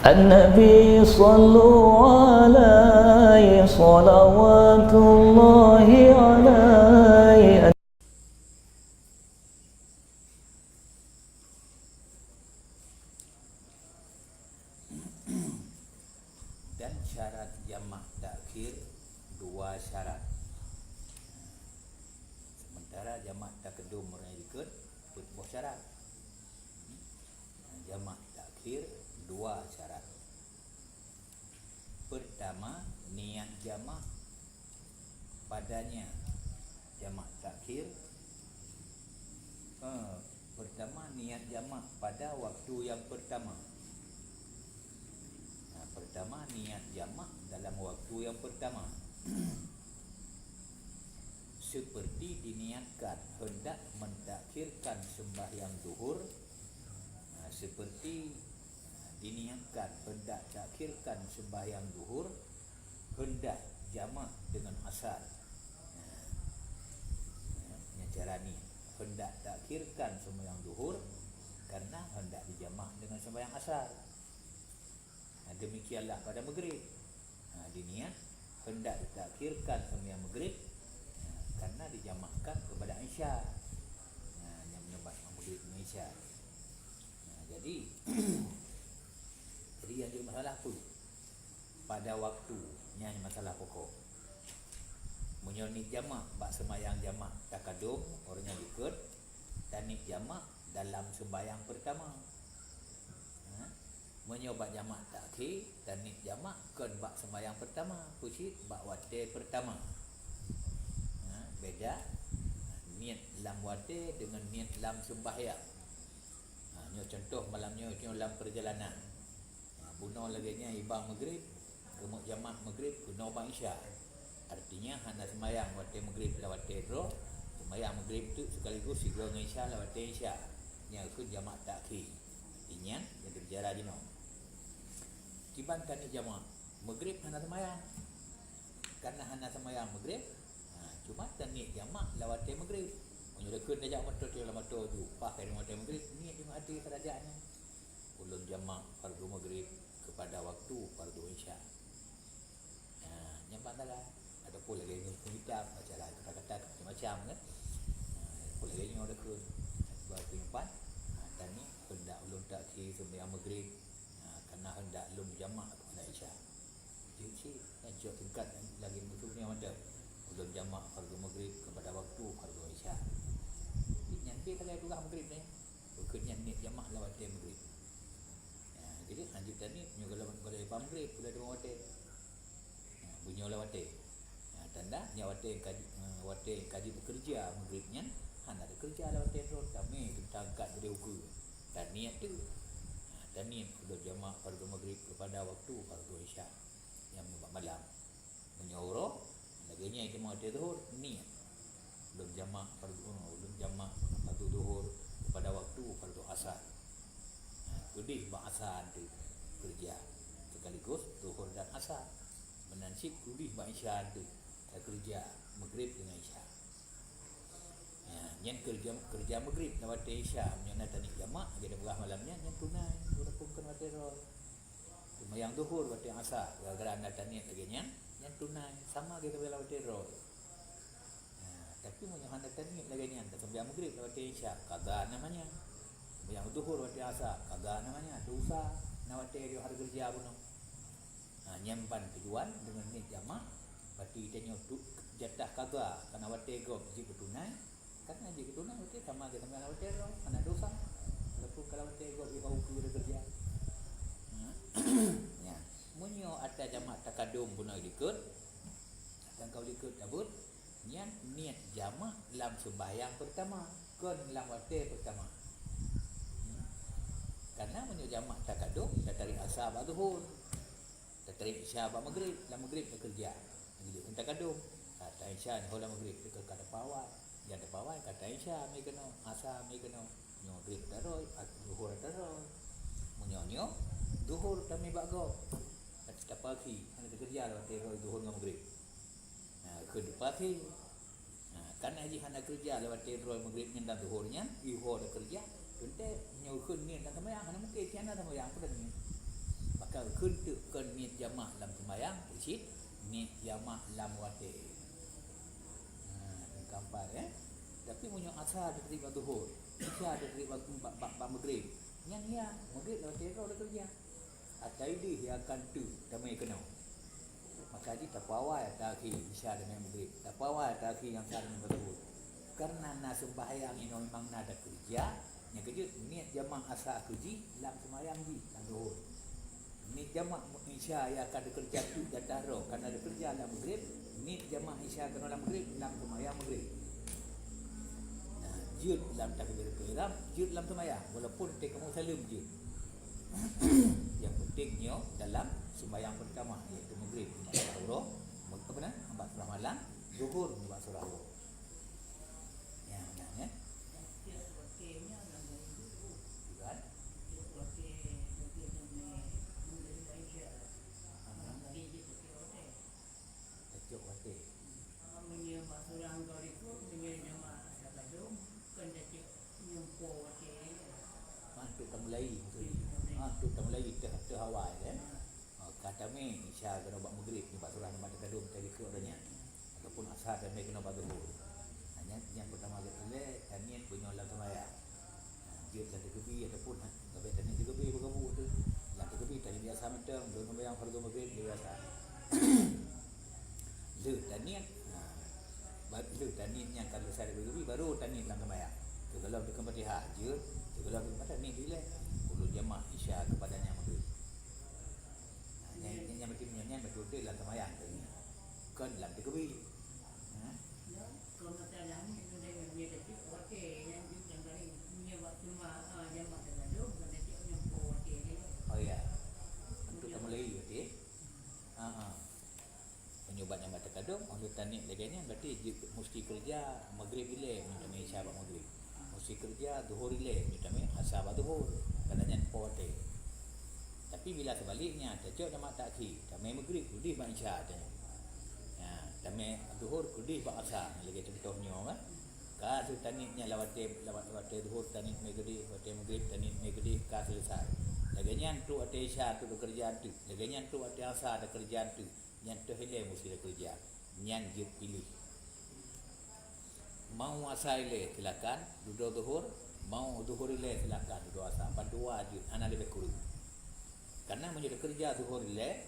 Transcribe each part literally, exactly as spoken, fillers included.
An-Nabi sallu alaihi salawatullahi alaihi. Dan syarat jamak takhir dua syarat. Sementara jamak takadum ureuëng likot peuet boh syarat. Jamak takhir dua syarat. Pertama, niat jamak padanya jamak takhir. Eh, pertama, niat jamak pada waktu yang pertama. Nah, pertama, niat jamak dalam waktu yang pertama. Seperti diniatkan hendak mentakhirkan sembahyang zuhur. Nah, seperti, nah, diniatkan hendak takhirkan sembahyang zuhur, hendak jamak dengan asar. Nah, ya, nyan cara ni. Hendak takhirkan sembahyang zuhur karena hendak dijamak dengan sembahyang asar. Nah, demikianlah pada maghrib. Nah, diniat hendak ditakhirkan sembahyang maghrib, nah, karena dijamakkan kepada isya. Nah, yang menyebab maghrib dengan isya. Nah, jadi, jadi yang jadi masalah apa? Pada waktu, nyan masalah pokok. Meunyoe niet jamak bak seumayang jamak takadum, ureuëng nyang likot, taniet jamak dalam seumayang pertama. Ha? Meunyoe bak jamak takhir, taniet jamak kon bak seumayang pertama, peucit bak watée pertama. Ha? Beda niet lam watée deungon niet lam seumayang. Ha, nyoe contoh malam nyoe, nyoe lam perjalanan. Ha, bunoe lagée nyan iba maghrib, keumok jamak maghrib keunoe bak isya. Artinya hana seumayang watée maghrib lam watée droe, seumayang maghrib tu sekaligus sigoe ngon isya lam watée isya. Nyan keuh jamak takhir. Artinya, jadi bicara jinoe. Kiban taniet jamak, maghrib hana seumayang. Karena hana seumayang maghrib, ha, cuma taniet jamak lam watée maghrib. Meunyoe dikeue tajak moto, teuh lam moto ju, paih keu watée maghrib, niet deungon até keurajeuen nyan. Ulôn jamak fardu maghrib kepada waktu fardu isya. Ha, nyan ban salah. Ataupun lagée nyoe kitab, baca lah kata-kata macam-macam kan. Ha, ataupun lagée nyoe dikeue. Sebab itu nyan ban, ha, taniet hendak ulôn takhir seumayang maghrib. Ha, karena hendak lôn jamak kepada isya. Jeuet cit, nyan jok tingkat lagée musoh nyoe mantong. Ulôn jamak fardu maghrib kepada waktu fardu isya. Nyan pih lagée tugaih maghrib nyan. Bukon nyan niet jamak lam watée maghrib. Ha, jadi lanjut taniet nyoe kalau, kalau lepas maghrib, udah deungon watée. Ha, bunoe lam watée. Ha, tanda nyan watée ka, ha, watée ka jeuet keureuja maghrib nyan, hana teukeureuja lam watée droe, tamé teuangkat dari ukeue. Taniet tu. Ha, taniet ulôn jamak fardu maghrib kepada waktu fardu isya. Nyang meunyoe bak malam. Meunyoe uroe, lagée nyan teuma watée zuhur, niet. Ulôn jamak fardu, ulôn jamak fardu zuhur kepada waktu fardu asar. Ha, keudeh bak asar tu keureuja, sekaligus zuhur dan asar. Meunan cit keudeh bak isya tu, ka keureuja maghrib deungon isya. Ha, nyan keureuja, keureuja maghrib lam watée isya. Meunyoe na taniet jamak, lagée tapeugah malam nyan, nyan tunai, walaupun kon watée droe. Seumayang zuhur watée asar, gara-gara na taniet lagée nyan, nyan tunai, sama lagée tapeugah lam watée droe. Ha, tapi meunyoe hana taniet lagée nyan, taseumayang maghrib lam watée isya, qadha namanya. Seumayang zuhur watée asar, qadha namanya, dosa, na watée jih hana keureuja bunoe. Ha, nyan ban tujuan deungon niet jamak, berarti tanyoe tu jatah qadha, kana watée gob jeuet keu tunai, Karena jeuet keu tunai watée sama lagée seumayang watée droe, hana dosa. Walaupun kalau watée gob iba ukeue teukeureuja. Nyan. Meunyoe atra jamak takadum bunoe likot, tangkau likot tabeuet, nyan niet jamak lam seumayang peurtama, kon lam watée peurtama. Karena meunyoe jamak takadum, tatarék asa bak zuhur. Tatarék isya bak maghrib, lam maghrib teukeureuja. Maghrib takadum. Ka ta isya nyoe lam maghrib, teuka ka tapawai. Nyang tapawai ka ta isya mi keunoe, asa mi keunoe. Nyoe maghrib taroe, zuhur taroe. Meunyoe nyoe, zuhur tami bak gob. Tapi tapakhi, hana teukeureuja lom watée zuhur ngon maghrib. Nah, keu tapakhi. Nah, karena jih hana keureuja lewat droe maghrib nyan dan zuhur nyan, iho teukeureuja, teuntée nyoe kheun niet dan seumayang, hana mungken cit hana seumayang, peue dan niet. Maka Kheun teuk kon niet jamak lam seumayang, cit niet jamak lam watée. Ha, nyang keempat, eh. Tapi meunyoe asa teuteuk bak zuhur, isya teuteuk bak, bak, bak, bak maghrib, nyan ya, maghrib lam watée droe teukeureuja. Atawa ideh ya kan teuk tamé keunoe. Maka jih tapeuawai atawa khi isya deungon maghrib, tapeuawai atawa khi nyang sa deungon zuhur. Karena na seumbahyang inoe memang na teukeureuja, nyang keujeuet niet jamak asa keu jih lam seumayang jih lam zuhur. Niet jamak isya ya ka teukeureuja teuk gata droe, karena teukeureuja lam maghrib, niet jamak isya keunoe lam maghrib, lam seumayang maghrib. Nah, jeuet lam takbiratul ihram, jeuet lam seumayang, walaupun teuka meusaleuem jeuet. Nyang penting nyoe dalam sembahyang pertama, iaitu maghrib, bak surah uroe, mag-, apa nama, bak surah malam, zuhur, bak surah uroe. Ya, nah, ya. Bukan? Aha. Tacok watée. Meunyoe bak surah uroe likot, meunyoe jamak asa gadong, kon tacok nyang po watée. Ha, tu tamulai, tu. Ha, tu tamulai teuh, teuh awai, kan? Ha, ka tamé isya keunoe bak maghrib, nibak surah jamak takadum tadi keu ureuëng nyan. Ataupun asa tamé keunoe bak zuhur. Ha, nyan, nyang pertama geuh ilée, taniet beunyoe lam seumayang. Jeuet lam teukeubie ataupun, ha, gabée taniet teukeubie beugabu tu. Lam teukeubie taniet biasa mantong, lôn seumayang fardu maghrib biasa. Lheueh taniet, ha, ba-, lheueh taniet nyan ka lheueh sehari teukeubie, baru taniet lam seumayang. Teugalom teukeubie Fatihah, jeuet, teugalom teukeubie Fatihah, taniet ilée. Ulôn jamak isya keupada nyang maghrib. Ha, nyan, nyan, nyan berarti meunyoe nyan beutôi lam seumayang taniet. Kon lam teukeubie. Ha? Oh, ya. Untuk tamulai, berarti. Ha, ha. Meunyoe bak jamak takadum, oh, lheueh taniet lagée nyan, berarti ji-, musti keureuja maghrib ilée, meunyoe tamé isya bak maghrib. Musti keureuja zuhur ilée, meunyoe tamé asa bak zuhur. Karena nyan po watée. Tapi bila seubaliknya, tacok jamak takhir, tamé maghrib, udeh bak isya tanyoe. Ha, tamé zuhur, udeh bak asa, lagée contoh nyoe, kan. Ka lheueh taniet nyan lam watée, lam watée zuhur taniet mé keudeh, watée maghrib taniet mé keudeh, ka selesai. Lagée nyan trok watée isya, trok teukeureuja teuk. Lagée nyan trok watée asa, teukeureuja teuk. Nyan teuh ilée musti teukeureuja. Nyan jeuet piléh. Mau asa ilée, silakan, dudoe zuhur. Mau zuhur ilée, silakan, dudoe asa. Bandua jeuet, hana leubeh kureueng. Karena meunyoe teukeureuja zuhur ilée,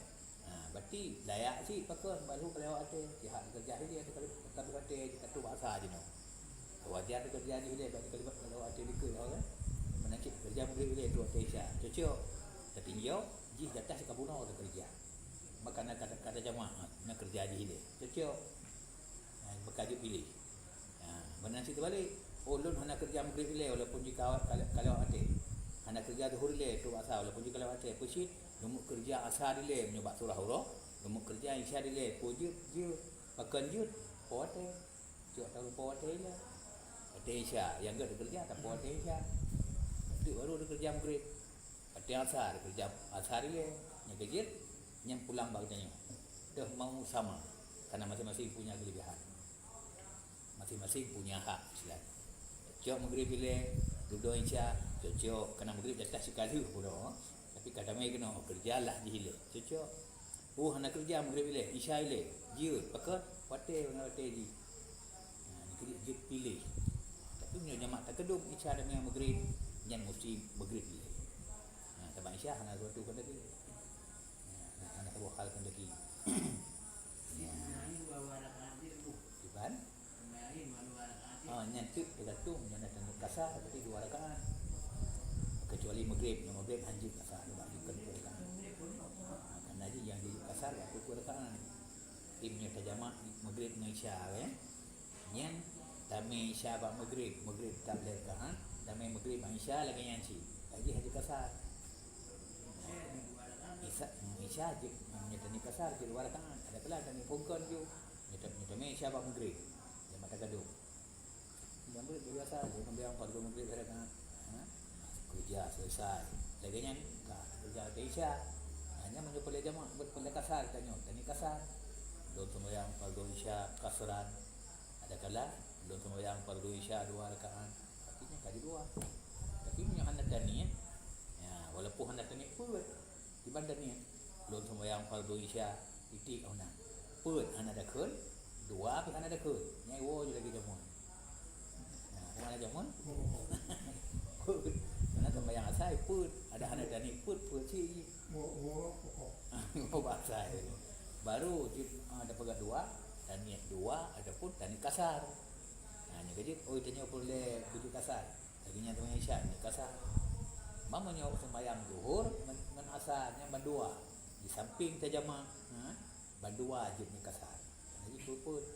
ha, berarti layak cit pakon, baru ka lewat watée. Pihak teukeureuja ilée, atau ka lewat watée, ka trok bak asa jinoe. Wajar teukeureuja jih ilée, berarti ka lewat watée likot, kan? Meunan cit teukeureuja maghrib ilée, trok watée isya. Cocok. Tapi nyoe, jih gata sikabunoe teukeureuja. Maka na kata, kata jamak, ha, na keureuja jih ilée. Cocok. Ha, maka jeuet piléh. Ha, meunan cit teubalek. Oh, lôn hana keureuja maghrib ilée walaupun jih ka, ka, ka lewat watée. Hana keureuja zuhur ilée, trok asa walaupun jih ka lewat watée. Peue cit, lôn meukeureuja asa dilée meunyoe bak surah uroe, lôn meukeureuja isya dilée, peue jeuet, jeuet. Pakon jeuet, po watée. Cok tahu po watée ilée. Watée isya, nyang gét teukeureuja, tapo watée isya. Teuk baru teukeureuja maghrib. Watée asa, teukeureuja asa ilée. Nyang keujeuet, nyan pulang bak geutanyoe. Teuh mau sama. Karena masing-masing punya kelebihan. Masing-masing punya hak, istilah. Cok maghrib ilée, dudoe isya, cocok. Karena maghrib jatah sikaleuh bunoe. Tapi ka damai keunoe, keureuja lah jih ilée. Cocok. Oh, hana keureuja maghrib ilée, isya ilée. Jeuet, pakon? Watée, hana watée jih. Ha, nyan keuh jeuet piléh. Tapi meunyoe jamak takadum isya deungon maghrib, nyan musti maghrib ilée. Ha, sabab isya hana suatu keundaki. Ha, hana saboh hal keundaki. Ya. Kiban? Ha, nyan teuk teugantung, nyan na taniet kasar, berarti dua rakaat. Kecuali maghrib, nyoe maghrib hanjeuet kasar, sebab jeuet keu dua rakaat. Ha, karena jih nyang jeuet kasar, waktu dua rakaat. Tapi meunyoe tajamak maghrib ngon isya, ya. Nyan, tamé isya bak maghrib, maghrib ka lhée rakaat, tamé maghrib bak isya lagée nyan cit. Lagée hanjeuet kasar. Isya, isya jeuet, meunyoe taniet kasar jeuet dua rakaat, ada kala taniet phon kon jih. Nyoe ta-, nyoe tamé isya bak maghrib. Jamak takadum. Nyang maghrib biasa, dia kembali yang fardu maghrib dah kan. Ha? Keureuja selesai. Lagée nyan, ka keureuja watée isya. Hanya meunyoe peureulée jamak, peureulée kasar, tanyoe, taniet kasar. Lôn seumayang fardu isya kasran. Ada kala, lôn seumayang fardu isya dua rakaat. Artinya, ka jeuet dua. Tapi meunyoe hana taniet, ya, walaupun hana taniet peuet, Kiban taniet, lôn seumayang fardhu Isya, titik, oh na. Peuet hana dakheun, dua pih hana dakheun. Nyan woe ju lagèe jameun. Nah, hana jameun? Peuet. Karena seumayang asai peuet, ada hana taniet peuet, peuet cit. Woe, woe, pokok. Woe bak asai. Baru jeuet, ah, tapeugah dua, taniet dua ataupun taniet kasar. Nah, nyan ka jeuet, oh, tanyoe peureulèe beujeuet kasar. Lagèe nyan teuma Isya ni kasar. Meunyoe seumayang Zuhur ngon, ngon Asar nyan bandua. Di samping tajamak, ha, bandua jeuet ni kasar. Jadi peuet-peuet.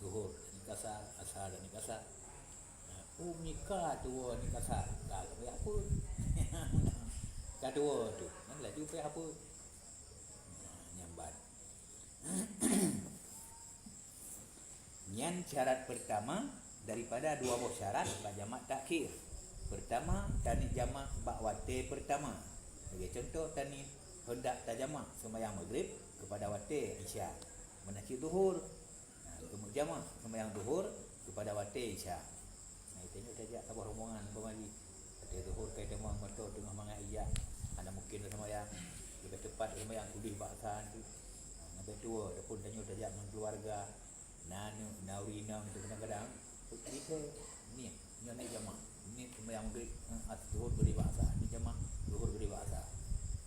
Zuhur ni kasar, Asar ni kasar. Ha, umi ka tuwo ni kasar. Ka payah peuet. Ka tuwo tu. Nyan laju payah peuet. Nah, nyan ban. Nyan syarat peurtama daripada dua boh syarat bak jamak takhir. Peurtama, taniet jamak bak watèe peurtama. Lagèe cuntoh, taniet heundak tajamak seumayang Maghrib keupada watèe Isya. Meunan cit Zuhur. Nah, keuneuk jamak seumayang Zuhur keupada watèe Isya. Nah, tanyoe tajak saboh rombongan, umpama jih. Watèe Zuhur ka teuma moto teungoh mangat ijak, hana mungken seumayang. Leubèh teupat seumayang tuléh bak Asar tu. Nah, leubèh tuwo, ataupun tanyoe tajak ngon keuluwarga. Na aneuk, na ureueng inong tu kadang-kadang. Jadi, niet, nyoe niet jamak. Niet seumayang Maghrib, eh, as-, Zuhur geuri bak Asar. Niet jamak, Zuhur geuri bak Asar.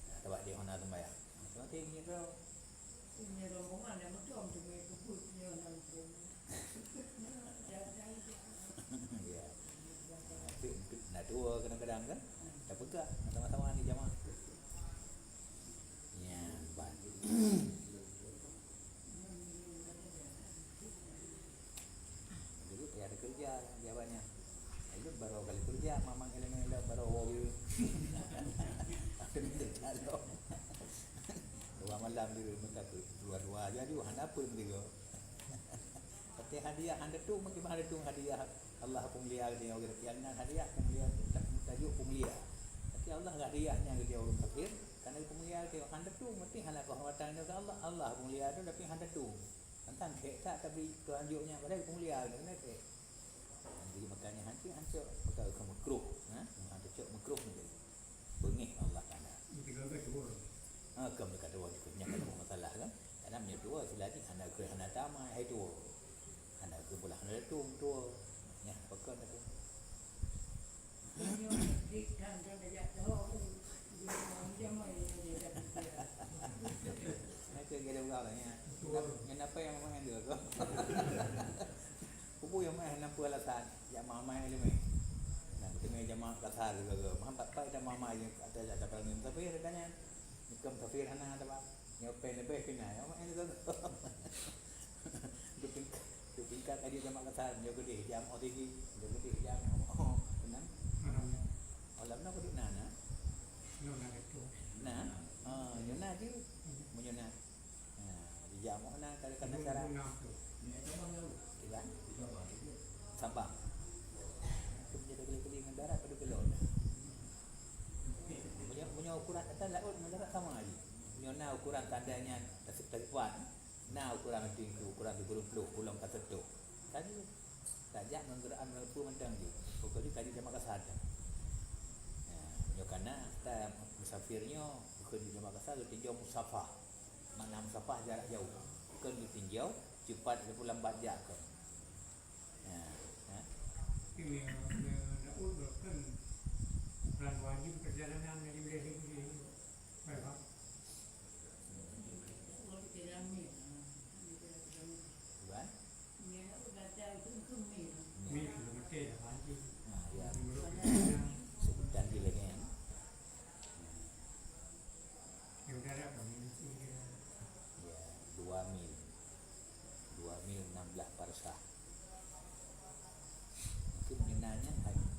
Nah, sabab di hana seumayang. Nah, seperti ini tu. Ini rombongan yang betul, tu punya kebut, dia orang tu. Ya. Nah, tu, na tuwo kadang-kadang kan. Tapeugah, sama-sama niet jamak. Ya, ban. Dulu payah ada kerja, jawabannya. Dulu baru kali kerja, mamang elemen lom baru wow gitu. Tapi kerja lom. Dua malam dulu, minta tu, dua-dua aja dulu, hana apa yang tiga. Tapi hadiah hana tu, mungkin hana tu hadiah. Allah peumulia geutanyoe, geutanyoe hadiah peumulia tu, tak tajuk peumulia. Tapi Allah hadiah nyan geutanyoe ureueng kafir, karena peumulia geutanyoe hana tu, meusti hana keuhormatan nyoe keu Allah, Allah peumulia tu tapi hana tu. Tantang kek tak, tapi keu anjuk nyan padahal peumulia tu kena kek. Jadi makanya hanci hancok, maka keu makruh, ha? Hancok makruh ni jadi. Beungéh Allah Taala. Tiga belas dua. Ha, kam dekat dua tu, nyan kan masalah kan. Karena meunyoe dua selagi hana keu hana tamai, hai dua. Hana keu bola hana tung dua. Nyan apa kan tu? Nyoe dik dan dan dajak tahu. Dia orang dia mai dia dah. Nyan keu gaya orang nya. Nyan apa yang main dia tu? Peue nyang meu'ah na peue alasan, jak mamai ileumèe. Nah, geuteumèe jamak kasar juga ke. Meuhan pat-pat ita mamai nyang ata jak dapat angén musafir ka nyan. Nyoe ka musafir hana ata bak. Nyoe pen leubeh pih na, nyang meu'ah juga ke. Dua tingkat, dua tingkat ka jeuet jamak kasar, nyoe keudeh jamak tinggi, nyoe keudeh jamak. Tenang. Malam ni. Malam na keudeh na, na. Nyoe na tu. Na? Ah, nyoe na je. Hmm. Meunyoe na. Ha, dijak meunan kali-kali syarat. Iban? Sabang. Itu menjadi kali-kali ngon darat pada belon. Punya, punya ukuran atas laut ngon darat sama aja. Punya na ukuran tandanya tasik talipan. Na ukuran tinggi, ukuran tiga puluh, pulang ka satu. Tadi tajak ngon geuraan ngon peue mantong je. Pokok jih tadi jamak kasar dah. Ha, nyoe kana ta musafir nyoe, bukan di jamak kasar, geutinjau musafah. Makna musafah jarak jauh. Kon geutinjau, cepat ataupun lambat jak kon. Ha, ha. Ini, eh, Daud berken peran wajib perjalanan dari Malaysia ke sini. Baik, Pak. Bukan? Mie kilometer dah panjang. Nah, ya. Sebutan dia lagi, ya. Ya, dua mil. Dua mil enam belas parsah. Mungkin meunyoe na nyan, han-,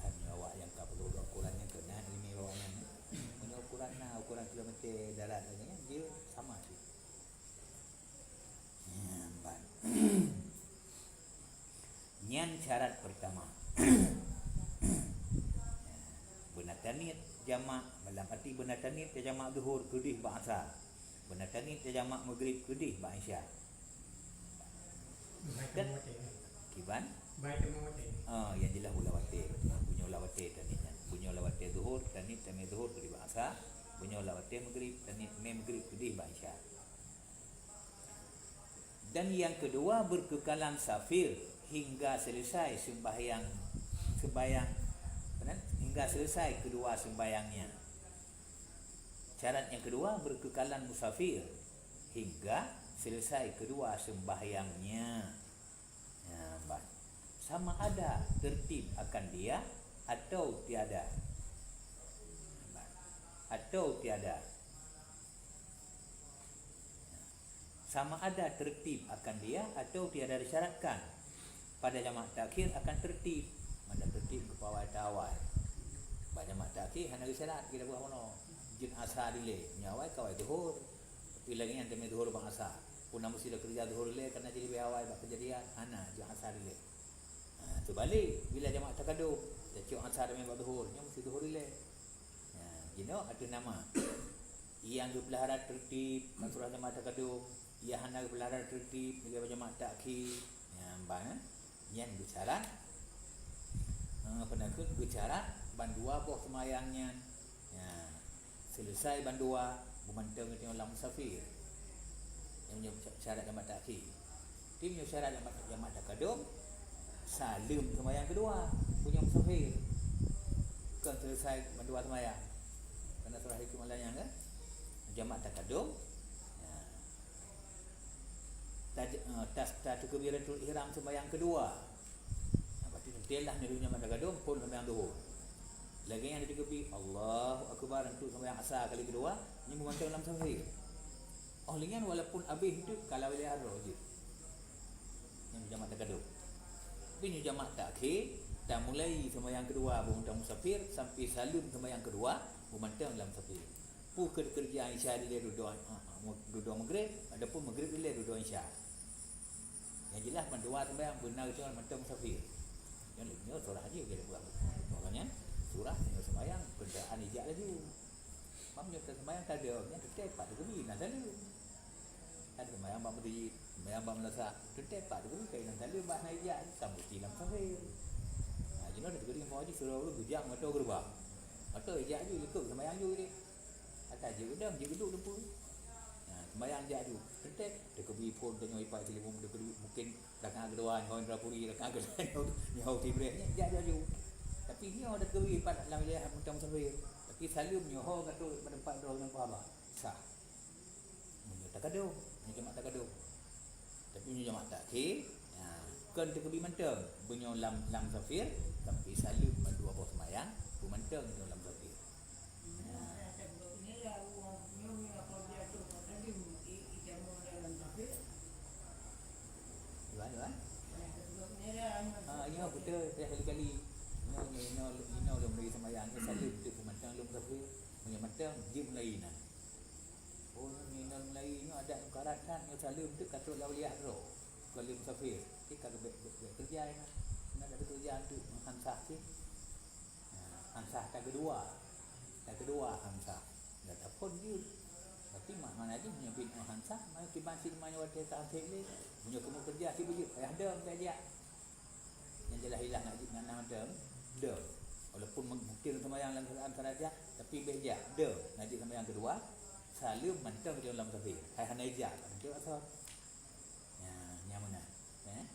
hanya awak nyang ka peugah ukuran nyang keunan, ini awak nyan. Meunyoe ukuran na, ukuran kilometer darat lagi nyan, dia sama je. Nyan ban. Nyan syarat pertama. Beuna taniet jamak, dalam arti beuna taniet tajamak Zuhur keudeh bak Asar. Beuna taniet tajamak Maghrib keudeh bak Isya. Baik, kan? Kiban? Baik, oh, yang jelas ulah watèe. Bunoe ulah watèe taniet nyan. Bunoe ulah watèe Zuhur, taniet, taniet Zuhur keudeh bak Asar. Meunyoe lam watèe Maghrib, dan ni, mé Maghrib keudeh bak Isya. Dan yang kedua berkekalan musafir hingga selesai sembahyang, sembahyang, apa nama? Hingga selesai kedua sembahyangnya. Syarat yang kedua berkekalan musafir hingga selesai kedua sembahyangnya. Ya, bah. Sama ada tertib akan dia atau tiada. Bah. Atau tiada. Sama ada tertib akan dia atau tiada disyaratkan. Pada jamak takhir akan tertib. Mana tertib keu awai ta awai. Bak jamak takhir hana disyarat kita buah mono. Jeuet asa dilèe. Nyoe awai ka awai zuhur. Tapi lagèe nyan teumé zuhur bak asa. Pun na meusti lé keureuja zuhur ilèe karena jih leubeh awai bak keujadian. Hana, jeuet asa dilèe. Ha, teubalek, bila jamak takadum, tacok asa teumé bak zuhur, nyoe meusti zuhur ilèe. Ha, jinoe ateueh nama. Nyang geupeulara tertib, bak surah jamak takadum, nyang hana geupeulara tertib, lagèe bak jamak takhir. Nyan ban, eh? Nyan beusyarat, eh, apa nakeuet, beusyarat ban dua boh seumayang nyan. Ya, selesai ban dua, beumantong geutanyoe lam musafir. Nyan meunyoe syarat jamak takhir. Tapi meunyoe syarat jamak, jamak takadum, saleuem seumayang keudua, beunyoe musafir. Kon selesai ban dua seumayang. Karena surah ikut malam nyan kan? Jamak takadum, ya. Taj-, eh, tas-, tateukeubiratul ihram seumayang keudua. Nah, berarti teuntèe lah nyoe jamak takadum phôn seumayang zuhur. Lagèe nyan tateukeubit, Allahu Akbar, untuk seumayang asa kali keudua, nyan beumantong lam musafir. Oh, lheueh nyan walaupun abéh teuk ka lam wilayah droe jeuet. Nyan jamak takadum. Tapi nyoe jamak takhir, tamulai seumayang keudua beumantong musafir, sampai saleuem seumayang keudua beumantong lam musafir. Peue keu keureuja Isya dilèe dudoe, ha, ha, dudoe Maghrib, ataupun Maghrib dilèe dudoe Isya. Nyang jeulaih mandua seumayang beuna geutanyoe mantong musafir. Nyoe, nyoe surah jih jadi buah. Makanya surah nyoe seumayang kenderaan ijak laju. Mam nyoe seumayang tadong, nyan teuntèe pat teukeubit na saleuem. Ada seumayang bak meuseujid, seumayang bak meulasah, teuntèe pat teukeubit kainan saleuem bak na ijak, ka meusti lam musafir. Ha, jinoe teukeubit ngon jih surah ulôn geujak moto geureuba. Moto ijak ju likot seumayang ju deh. Ata jeuet udang, jeuet geuduek teumpeue. Nah, seumayang jak ju. Teuntèe, teukeubit phôn tanyoe ipat teulimbong teukeubit mungkin rakaat keudua nyoe Indrapuri, rakaat keudua nyoe, nyoe Sibrek, nyan jak ju. Tapi nyoe teukeubit ipat lam wilayah mantong musafir. Tapi saleuem nyoe ho ka trok bak teumpat droe nyang pahaba. Sah. Meunyoe takadum, meunyoe jamak takadum. Tapi meunyoe jamak takhir, ha, kon teukeubit mantong. Meunyoe lam, lam musafir, tapi saleuem mandua boh seumayang, beumantong meunyoe lam musafir. Ha. Tuan, tuan. Ha, nyoe beutôi, saya kali-kali. Nyoe, nyoe, nyoe, nyoe lôn bri seumayang, nyoe saleuem teuk beumantong lam musafir. Meunyoe mantong, jeuet mulai na. Oh, nyoe, nyoe mulai nyoe adat mukarat that, nyoe saleuem teuk ka trok lam wilayah droe. Kon lé musafir. Cit ka geubèk, bèk, bèk keureuja inan. Inan ka keureuja teuk meuhamsah cit. Nah, hamsah takeudua. Takeudua hamsah. Dah taphôn jeuet. Tapi mak mana jih meunyoe bin hamsah, meukiban cit meunyoe watèe ka hamsah lé. Meunyoe keuneuk keureuja cit beujeuet, payah dong tajak. Nyang jeulaih ilah nak jeuet ngon na mantong, dong. Walaupun mung-, mungkin seumayang lam keuadaan salah jak, tapi bèk jak, dong. Nak jeuet seumayang keudua, saleuem mantong di dalam musafir. Hai hana ijak, mantong asar. Nya, nyang meunan. Eh?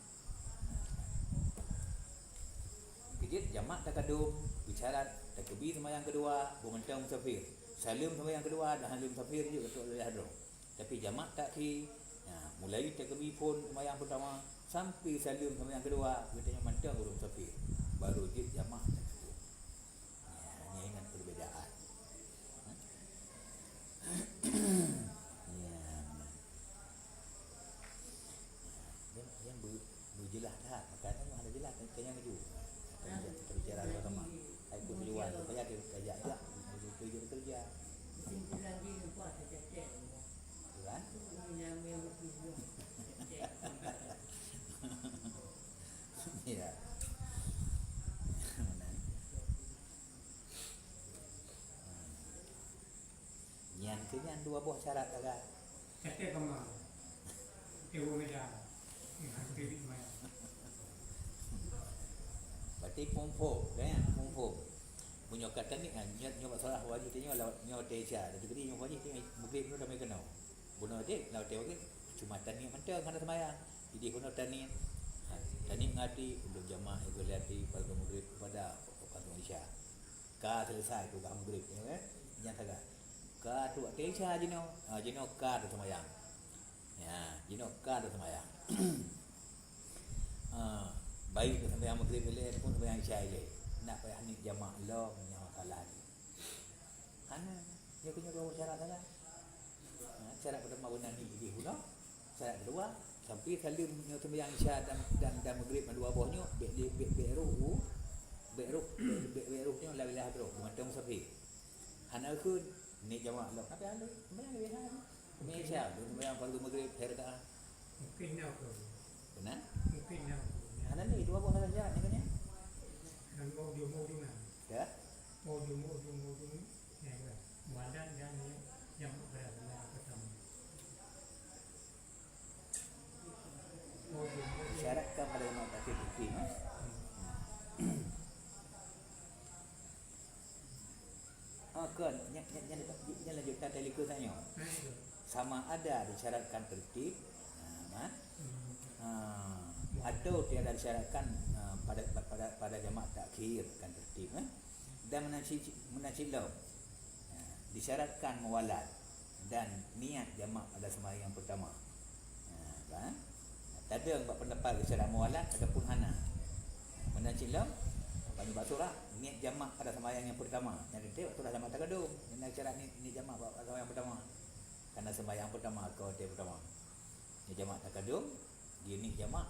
Keujeuet jamak takadum, beusyarat, takeubit seumayang keudua, beumantong musafir. Saleuem seumayang keudua, dan saleuem musafir jeuet keu lheueh droe. Tapi jamak takhir, ha, mulai takeubit phôn seumayang peurtama sampai saleuem seumayang keudua, geutanyoe mantong ureueng musafir. Baru jeuet jamak takhir. Ha, nyan ingat perbedaan. Ha? Ya, benar. Ya, yang, yang ber-, Beujeulaih that, makanya nyoe hana jeulaih, tanyong ju. Tanyong ju, teubicara dua teuma. Hai pun tujuan, supaya dia kerja jak, dia kerja. Kan? Ya. Nyan keuh nyan dua boh syarat agak. Catet kama. Tewo meja. Nyan, teurik maya. Berarti phôn-phôn, kan? Phôn-phôn. Nyoe ka taniet, ha, nyoe, nyoe bak solat wajéb tanyoe lawat nyoe watèe Isya. Tapi tadi nyoe wajéb tanyoe Maghrib nyoe damai keunoe. Bunoe deh, lawat watèe Maghrib, cuma taniet mantong hana seumayang. Jadi bunoe taniet. Ha, taniet ngon até, ulôn jamak, ibu lati, fardu Maghrib, pada fardu Isya. Ka selesai tugaih Maghrib, ya kan? Nyang sagai. Ka tu watèe Isya jinoe, ha, jinoe ka teuseumayang. Ya, jinoe ka teuseumayang. Ha, baik teuseumayang Maghrib ilèe ataupun teuseumayang Isya ilèe. Nak payah niet jamak lom nyang masalah jih. Hana, nyoe keuh nyoe dua syarat sagai. Ha, syarat pertama beuna niet idéh bunoe. Syarat kedua, sampai saleuem nyoe teuseumayang Isya dan, dan, dan Maghrib dua boh nyoe, bèk di, bèk, bèk rôh u, bèk rôh, bèk, bèk, bèk rôh nyoe lam wilayah droe, mantong musafir. Hana kheun, niet jamak lom. Tapi hana, seumayang leubeh hana. Meunyoe Isya, seumayang fardu Maghrib, hai rakaat. Mungkin na kheun. Beuna? Mungkin na kheun. Hana lé, dua boh saja, nyan kan, ya? Nyang mau ujung, mau ujung kan? Ya? Mau ujung, mau ujung, mau ujung. Ya, ya. Muadan dan yang, yang berat, yang pertama. Mau ujung, mau ujung. Syaratkan pada imam takbir, eh? Hmm. Ah, kon, nyan, nyan, nyan, nyan lanjutkan tali keu tanyoe. Sama ada disyaratkan tertib, ha, kan? Ha, atau tiada disyaratkan, ha, pada, pada, pada jamak takhir kan tertib, eh? Dan meunan cit, meunan cit lom. Ha, disyaratkan muwalat dan niat jamak pada sembahyang pertama. Ha, kan? Tadong bak pendapat syarat muwalat ataupun hana. Meunan cit lom, bak nyoe bak surah, niet jamak pada sembahyang nyang pertama. Nyang teuntèe bak surah jamak takadum. Nyan syarat niet, niet jamak bak, bak sembahyang pertama. Karena sembahyang pertama, ka watèe pertama. Niet jamak takadum, geuniet jamak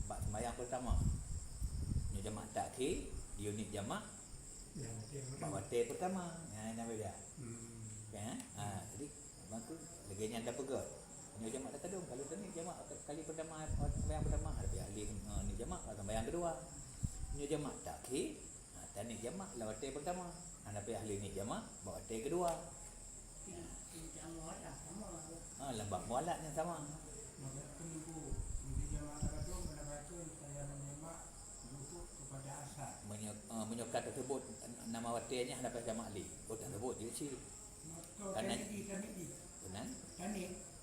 bak sembahyang pertama. Nyoe jamak takhir, geuniet jamak bak watèe pertama. Nyan, nyan beda. Hmm. Kan? Ha, jadi, maka lagèe nyan tapeugah. Nyoe jamak takadum, kalau tadi jamak kali pertama, sembahyang pertama, ada payah lé, ha, niet jamak bak sembahyang kedua. Nyoe jamak takhir, ha, taniet jamak lam watèe pertama. Hana payah lé niet jamak bak watèe kedua. Ha, lam bab muwalat nyang sama. Meunyoe, eh, meunyoe ka teusebut nama watèe nyan hana payah jamak lé. Oh, teusebut jih cit. Karena, beuna?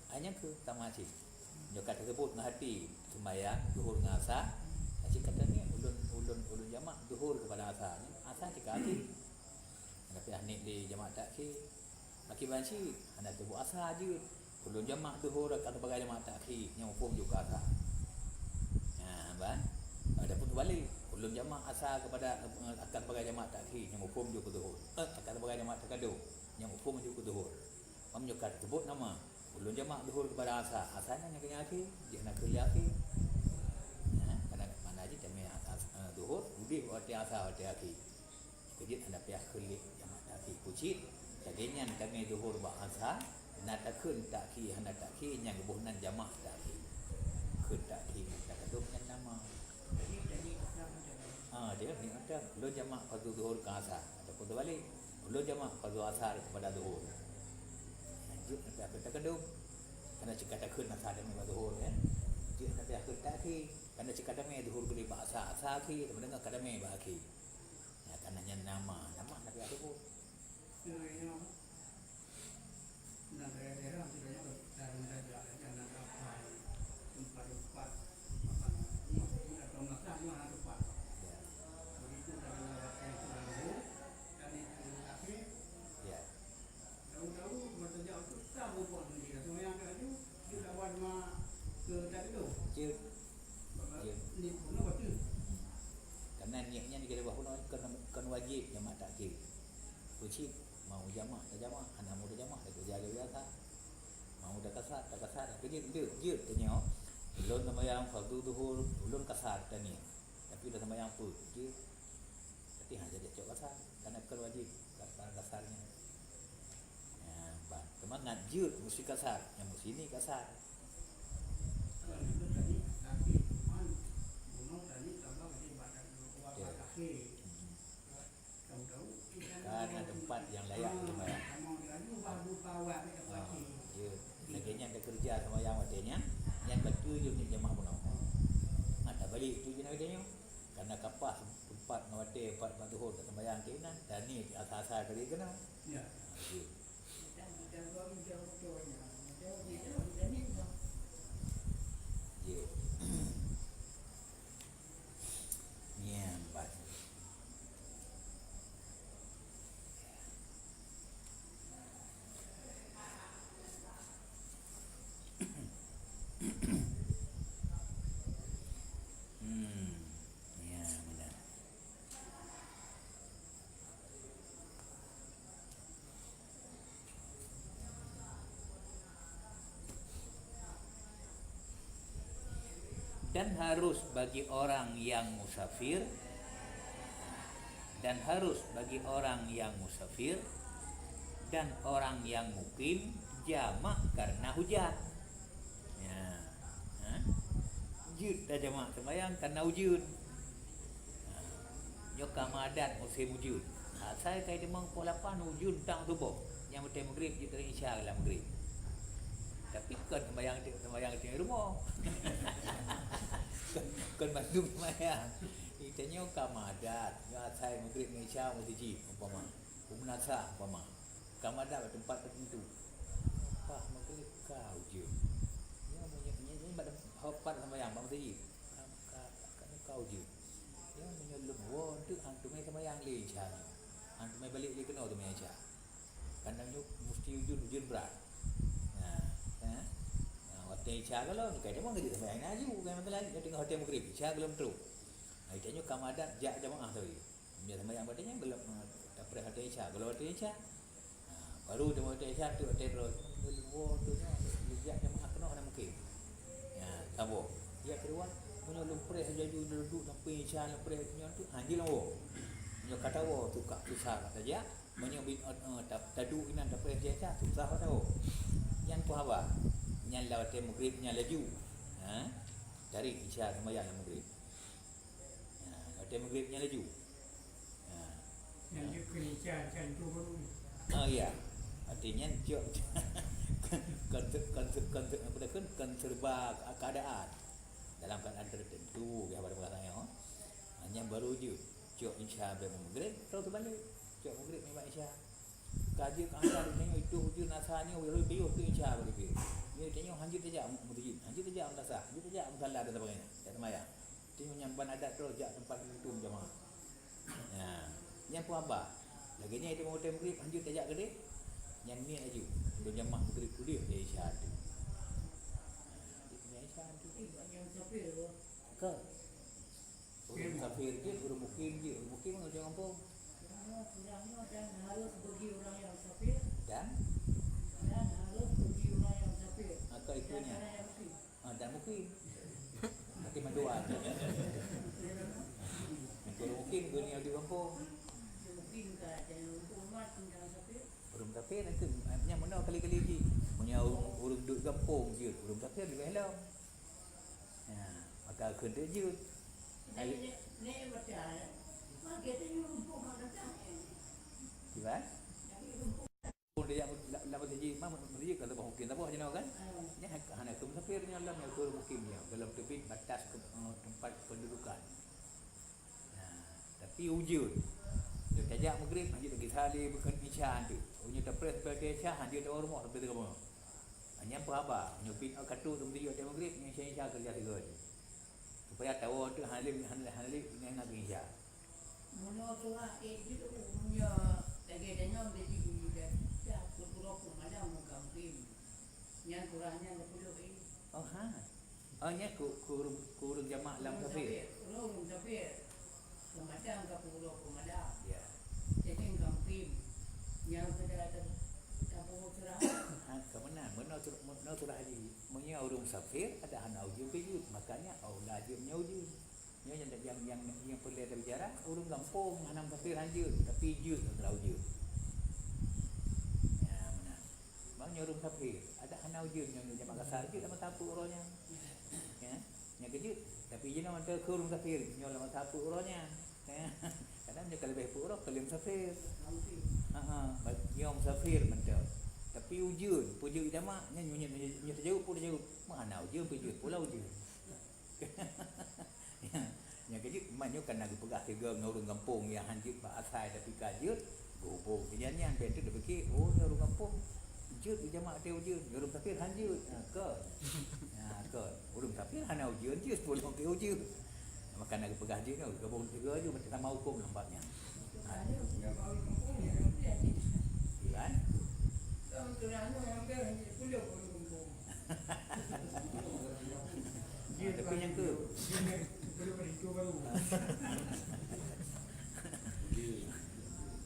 Hanya keu sama cit. Meunyoe ka teusebut ngon até sembahyang Zuhur ngon Asar, cit ka taniet ulôn, ulôn, ulôn jamak Zuhur keupada Asar. Asar cit ka até. Hana payah niet lé jamak takhir. Akiban cit, hana teubôh Asar jeuet. Ulôn jamak Zuhur akan sebagai jamak takhir, nyang muphom jeuet keu Asar. Nah, ban. Adapun teubalik, ulôn jamak Asar keupada, eh, akan sebagai jamak takhir, nyang muphom jeuet keu Zuhur. Eh, akan sebagai jamak takadum, nyang muphom jeuet keu Zuhur. Meunyoe ka teusebut nama, ulôn jamak Zuhur keupada Asar, Asar nyan nyang keu nyang akhé, jeuet na keu lé akhé. Nah, karena makna jih tamè As-, As-, eh, Zuhur, udeh watèe Asar, watèe akhé. Keujeuet hana payah kheun lé jamak takhir. Peue cit, lagèe nyan tamè Zuhur bak Asar, na takheun takhir hana takhir, nyang geuboh nan jamak takhir. Kheun takhir ngon takadum nyan nama. Ah, dia ni ada. Lôn jamak fardu Zuhur keu Asar. Ataupun teubalik, lôn jamak fardu Asar keupada Zuhur. Jeuet hana payah kheun takadum. Karena cit ka takheun Asar tamè bak Zuhur, kan? Jeuet hana payah kheun takhir. Karena cit ka tamè Zuhur keu lé bak Asar. Asar akhé, teuma deungoe ka tamè bak akhé. Ya, karena nyan nama, nama Nabi Yakub. Ya. Ya. Tahu-tahu mata jauh tu tak bubuh sendiri. Sembahyang kat laju, dia dah buat mak ke tak duduk. Jeuet. Jeuet. Ni pun apa tu? Hmm. Karena niat nyan kita buat pun kan, kan wajib jamak takhir. Peue cit, mau jamak, tak jamak, hana mau jamak, tak kerja dia biasa. Mau tak kasar, tak kasar, tapi dia, dia, dia tanya, ulôn sembahyang fardu Zuhur, ulôn kasar tanya. Tapi dah sembahyang apa? Dia Tapi hana jadi cok kasar, karena kan wajib, ka-, karena kasarnya. Ya, bah, teuma ngat jeuet mesti kasar, nyang mesti ni kasar. Ya. Hmm. Karena tempat yang layak untuk sembahyang. Ah, ya. Lagèe nyan takerja sembahyang watèe nyan, nyan beutôi jeuet ni jamaah bunoe. Mata balik tu je nak kata nyoe. Karena ka paih teumpat ngon watèe, teumpat, teumpat zuhur, ka seumayang keunan, dan ni asa-asa kali keunoe. Ya. Ha, jeuet. Jeuet. Nyan ban. Hmm, ya, benar. Dan harus bagi orang yang musafir, dan harus bagi orang yang musafir dan orang yang mukim jamak karena hujan. Ya. Ha? Jeuet tajamak seumayang karena ujeuen. Ha. Nyoe ka meuadat musém ujeuen. Asai ka teumong poh lapan ujeuen tang suboh. Nyang watèe Maghrib jeuet tarek Isya lam Maghrib. Tapi kon seumayang, seumayang di rumoh. Kon, kon mandum seumayang. Tanyoe ka meuadat. Nyoe asai Maghrib ngon Isya meuseujid umpama. Peumeunasaih umpama, ka meuadat bak teumpat teuteuntu. Paih Maghrib ka ujeuen. Nyoe meunyoe, nyoe, nyoe bak teumpat seumayang bak meuseujid. Ka, ka, ka, ka ujeuen. Nyoe meunyoe lôn woe teuk han teumé seumayang lé Isya nyoe. Han teumé balek lé keunoe teumé Isya. Karena nyoe musti ujeuen, ujeuen brat. Nah, eh? Nah, watèe Isya ka lom, ka teuma geujak seumayang laju, bukan masalah, nyoe teungoh watèe Maghrib, Isya ka lom trok. Nah, tanyoe ka meuadat jak jamaah sabe. Meunyoe seumayang watèe nyan, gohlom, eh, tapreh watèe Isya, gohlom watèe Isya. Ha, baru teuma watèe Isya, tu watèe droe. Meunyoe lôn woe tu nyoe, lôn jak jamaah keunoe hana mungken. Ya, saboh. Jak keuluwa, meunyoe lôn preh laju, lôn duek sampoe Isya, lôn preh nyoe tu, ha, jeuet lôn woe. Meunyoe ka tawoe tu ka susah ka tajak, meunyoe bin, eh, ta-, taduek inan tapreh Isya, susah ka tawoe. Nyan peue haba? Nyan lam watèe Maghrib nyan laju. Ha? Tarek Isya seumayang lam Maghrib. Ha, watèe Maghrib nyan laju. Ha. Nyan jeuet keu Isya, Isya tu baru. Oh, ya. Artinya, cok, kon, kon, kon, kon, apa dah kon, kon serba keadaan. Dalam keadaan tertentu, ya, pada bahasa nyoe. Hanya baru jeuet. Cok Isya bak Maghrib, terus terbalik. Cok Maghrib bak Isya. Ka jeuet keu asar, tanyoe itu ujeuen asar nyoe, ujeuen piôh tu Isya bak piôh. Nyoe tanyoe hanjeuet tajak meuseujid, hanjeuet tajak meutasah, hanjeuet tajak musala dan sebagainya. Jak seumayang. Tanyoe nyang ban adat droe jak teumpat geutantu jamaah. Nah, nyan peue haba? Lagèe nyan itu watèe Maghrib hanjeuet tajak keudeh. Nyan niet laju. Lôn jamaah Maghrib keudeh di Isya tu. Nah, di Isya tu. Ka. Ureueng musafir jeuet, ureueng mukim jeuet. Ureueng mukim ureueng gampông. Dan? Dan harus bagi orang yang musafir. Dan? Dan harus bagi orang yang musafir. Maka itunya. Dan orang yang mukim. Ah, dan mukim. Berarti mandua. Ureueng mukim geuh nyang di gampông. Mukim ka, dan untuk umat dan musafir. Ureueng musafir nanti, nyan meunoe kali-kali jih. Meunyoe ureueng, ureueng duek gampông jeuet, ureueng musafir leubeh lom. Ya, maka kheun teuk jeuet. Nek, nek, nek, baca, eh. Mak kata ni rumput mak datang, eh. Kiban? Tapi rumput. Pun dia yang la-, la meuseujid, ma-, meuseujid kalau bah mungkin saboh jinoe kan? Ah. Nyan ha-, hana keu musafir nyan lam, nyan keu mukim nyan. Dalam teubiet batas ke-, eh, tempat pendudukan. Nah, tapi ujeuen. Nyoe tajak Maghrib, hanjeuet lagèe salé bukon Isya tu. Nyoe tapreh sampai Isya, hanjeuet tawoe rumoh sampai teuka bunoe. Nyan peue haba, nyoe pih ka trok teuma watèe Maghrib, nyoe Isya-Isya keureuja sigoe. Supaya tawoe tu hana lé, hana, hana lé, nyan na Isya. Meunyoe surah ék jeuet, meunyoe lagèe tanyoe jadi dah, dah pukul dua puluh malam muka Maghrib. Nyan surah nyan dua puluh ék. Oh, ha. Oh, nyan keu, keu ureueng, keu ureueng jamak lam musafir. Ureueng musafir. Keu malam ka pukul dua puluh malam. Ya. Jadi ka mukim. Nyang sudah ter-, terpukul surah. Ha, keu meunan. Meunoe sur-, meunoe surah haji. Meunyoe ureueng musafir, ada hana ujeuen pih jeuet. Makanya aula jeuet meunyoe ujeuen. Nyoe nyang, nyang, nyang, nyang peureulèe tabicara, ureueng gampông hana musafir han jeuet, tapi jeuet lom teulah ujeuen. Ya, meunan. Bang nyoe ureueng musafir, adak hana ujeuen nyoe, nyoe jamak kasar jeuet lam masa peuet uroe nyan. Ya, nyan keuh jeuet. Tapi jinoe mantong keu ureueng musafir, nyoe lam masa peuet uroe nyan. Ya. Kadang nyoe ka leubeh peuet uroe, ka lheueh musafir. Ha, ha. Ba-, nyoe musafir mantong. Tapi ujeuen, peue jeuet jamak, nyan nyoe, nyoe, nyoe tajaweueb, peue tajaweueb. Mana ujeuen, peue jeuet, pula ujeuen. Ya. Nyang keujeuet, man nyoe ka na geupeugah sigoe ngon ureuëng gampông nyang han jeuet bak asai tapi ka jeuet, geuhubong keu nyan, nyan bèk teuk geupiké, "Oh, nyoe ureuëng gampông jeuet geujamak watèe ujeuen, nyoe ureuëng musafir han jeuet." Ha, kon. Ha, kon. Ureuëng musafir hana ujeuen, jeuet pulang keu ujeuen. Maka na geupeugah jeuet nyoe, geuhubong sigoe ju macam sama hukôm lam bab nyan. Ha. Kan? Ya, tapi nyang ke, ah,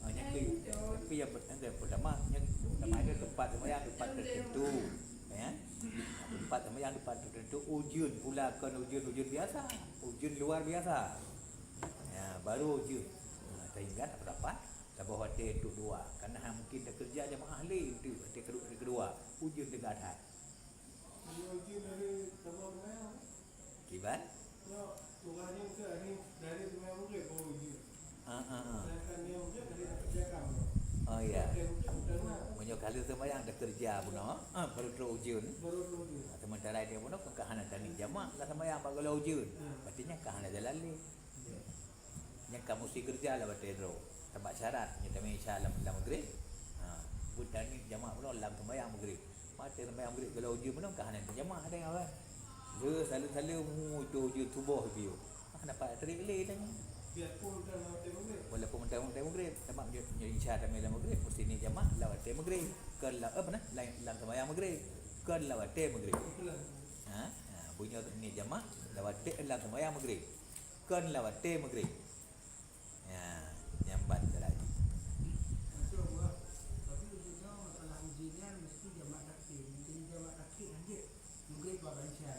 nyang ke, tapi nyang per-, nyang pertama, nyang pertama itu tempat sembahyang, tempat tertentu, ya. Tempat sembahyang, tempat tertentu, ujeuen pula, kon ujeuen, ujeuen biasa, ujeuen luar biasa. Ya, baru ujeuen. Nah, sehingga tak dapat saboh watèe untuk dua. Karena mungkin takeureuja jamaah lé untuk watèe kedua, watèe kedua. Ujeuen teuga that. Kiban? Ah, ah, ah. Oh, ya. Meunyoe ka lheueh seumayang takeureuja bunoe, ah, baru trok ujeuen. Ah, sementara dia bunoe ka hana taniet jamak lam seumayang bak gohlom ujeuen. Berarti nyan ka hana jalan lé. Nyan ka musti keureuja lam watèe droe. Sabab syarat nyoe tamè isya lam, lam Maghrib. Ha, beutaniet jamak bunoe lam seumayang Maghrib. Watèe seumayang Maghrib gohlom ujeuen bunoe ka hana jamak, ada nyang kan. Le saleuem-saleuem hu itu ujeuen suboh piôh. Hana pat trép lé tanyoe. Walaupun mantong watèe Maghrib. Sabab nyoe, nyoe isya tamè lam Maghrib, musti niet jamak lam watèe Maghrib. Kon lam, apa na? Lam, lam seumayang Maghrib. Kon lam watèe Maghrib. Ha? Ha, bunoe niet jamak lam watèe, lam seumayang Maghrib. Kon lam watèe Maghrib. Ya, nyan ban cara jih. Tapi untuk nyoe masalah ujeuen nyan mesti jamak takhir. Mungkin jamak takhir han jeuet. Maghrib bak isya.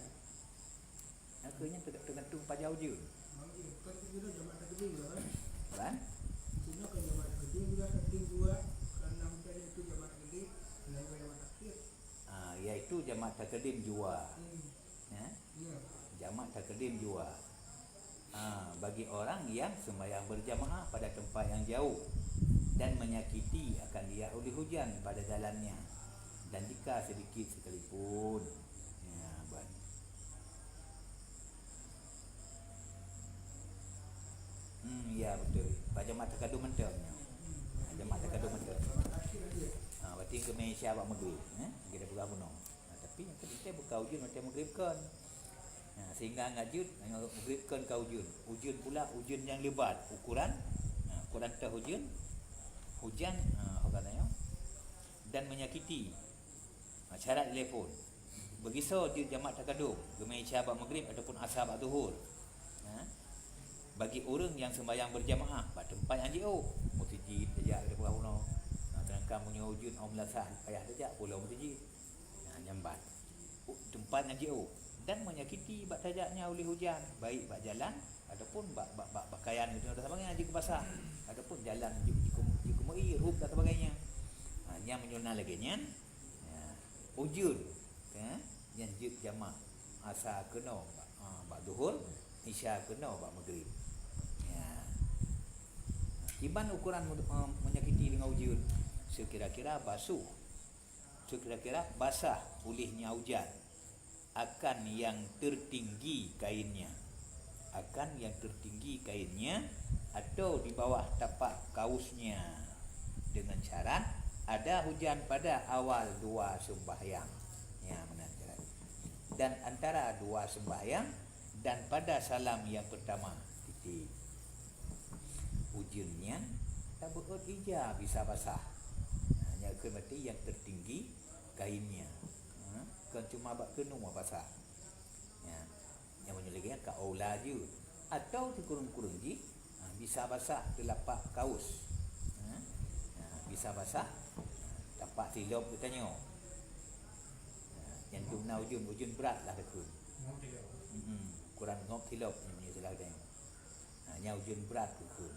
Akhirnya teuga-, teugantung pajan ujeuen. Kan? Untuk nyoe kan jamak takdim juga, kan? Kan? Untuk nyoe kan jamak takdim juga, takdim dua. Karena hujan itu jamak takdim, dan juga jamak takhir. Ah, yaitu jamak takdim jua. Hmm. Ya? Ya. Jamak takdim jua. Ah, bagi orang yang sembahyang berjamaah pada tempat yang jauh dan menyakiti akan dia oleh hujan pada jalannya, dan jika sedikit sekalipun. Ya, ban. Hmm, ya, betul. Bak jamak takdim mantong nyoe. Ha, jamak takdim mantong. Ha, berarti keu Malaysia bak Maghrib, eh? Kita peugah bunoe. Ha, tapi nyang keu teuntèe beuka ujeuen watèe Maghrib kon. Ha, sehingga ngat jeuet, ngat Maghrib kon ka ujeuen. Ujeuen pula, ujeuen nyang lebat ukuran. Ha, ukuran teuh ujeuen, hujan, ha, ho ka tanyoe. Dan menyakiti. Ha, syarat telepon. Beugisoe jeuet jamak takdim, geumeuisya bak Maghrib ataupun Asa bak Zuhur. Ha? Bagi ureuëng nyang sembahyang berjamaah bak teumpat nyang jiôh, meuseujid tajak lagèe peugah bunoe. Ha, sedangkan meunyoe ujeuen 'oh meulasah payah tajak pulang meuseujid. Ha, nyan ban. Teumpat nyang jiôh dan menyakiti bak tajaknya oleh hujan, baik bak jalan ataupun bak, bak, bak pakaian gitu, dan sebagainya, jeuet basah ataupun jalan jeuet, jeuet keu-, jeuet keumeu'ie, rhub dan sebagainya. Ha, nyan meunyoe na lagèe nyan, ya, ujeuen, ya, nyan jeuet jamak Asa keunoe bak, ha, bak Zuhur, Isya keunoe bak Maghrib. Ya. Kiban ukuran mu-, eh, menyakiti dengan ujeuen, sekira-kira basuh, sekira-kira basah olehnya hujan akan yang tertinggi kainnya, akan yang tertinggi kainnya atau di bawah tapak kausnya, dengan syarat ada hujan pada awal dua sembahyang. Ya, meunan syarat. Dan antara dua sembahyang dan pada salam yang pertama. Titik. Ujeuen nyan tabeuôt ija bisa basah. Ha, nyan keuh berarti yang tertinggi kainnya. Ha, kon cuma bak keunoe basah. Ya. Nyang meunyoe lagèe nyan ka aula jeuet. Atau sikureueng-kureueng jih, ha, bisa basah teulapak kaus. Ha? Ha, bisa basah, ha, tapak silop geutanyoe. Ha, nyan dum na ujeuen, ujeuen brat lah takheun. Mm-mm. Ukuran ngok silop nyan meunyoe silah geutanyoe. Ha, nyan ujeuen brat takheun.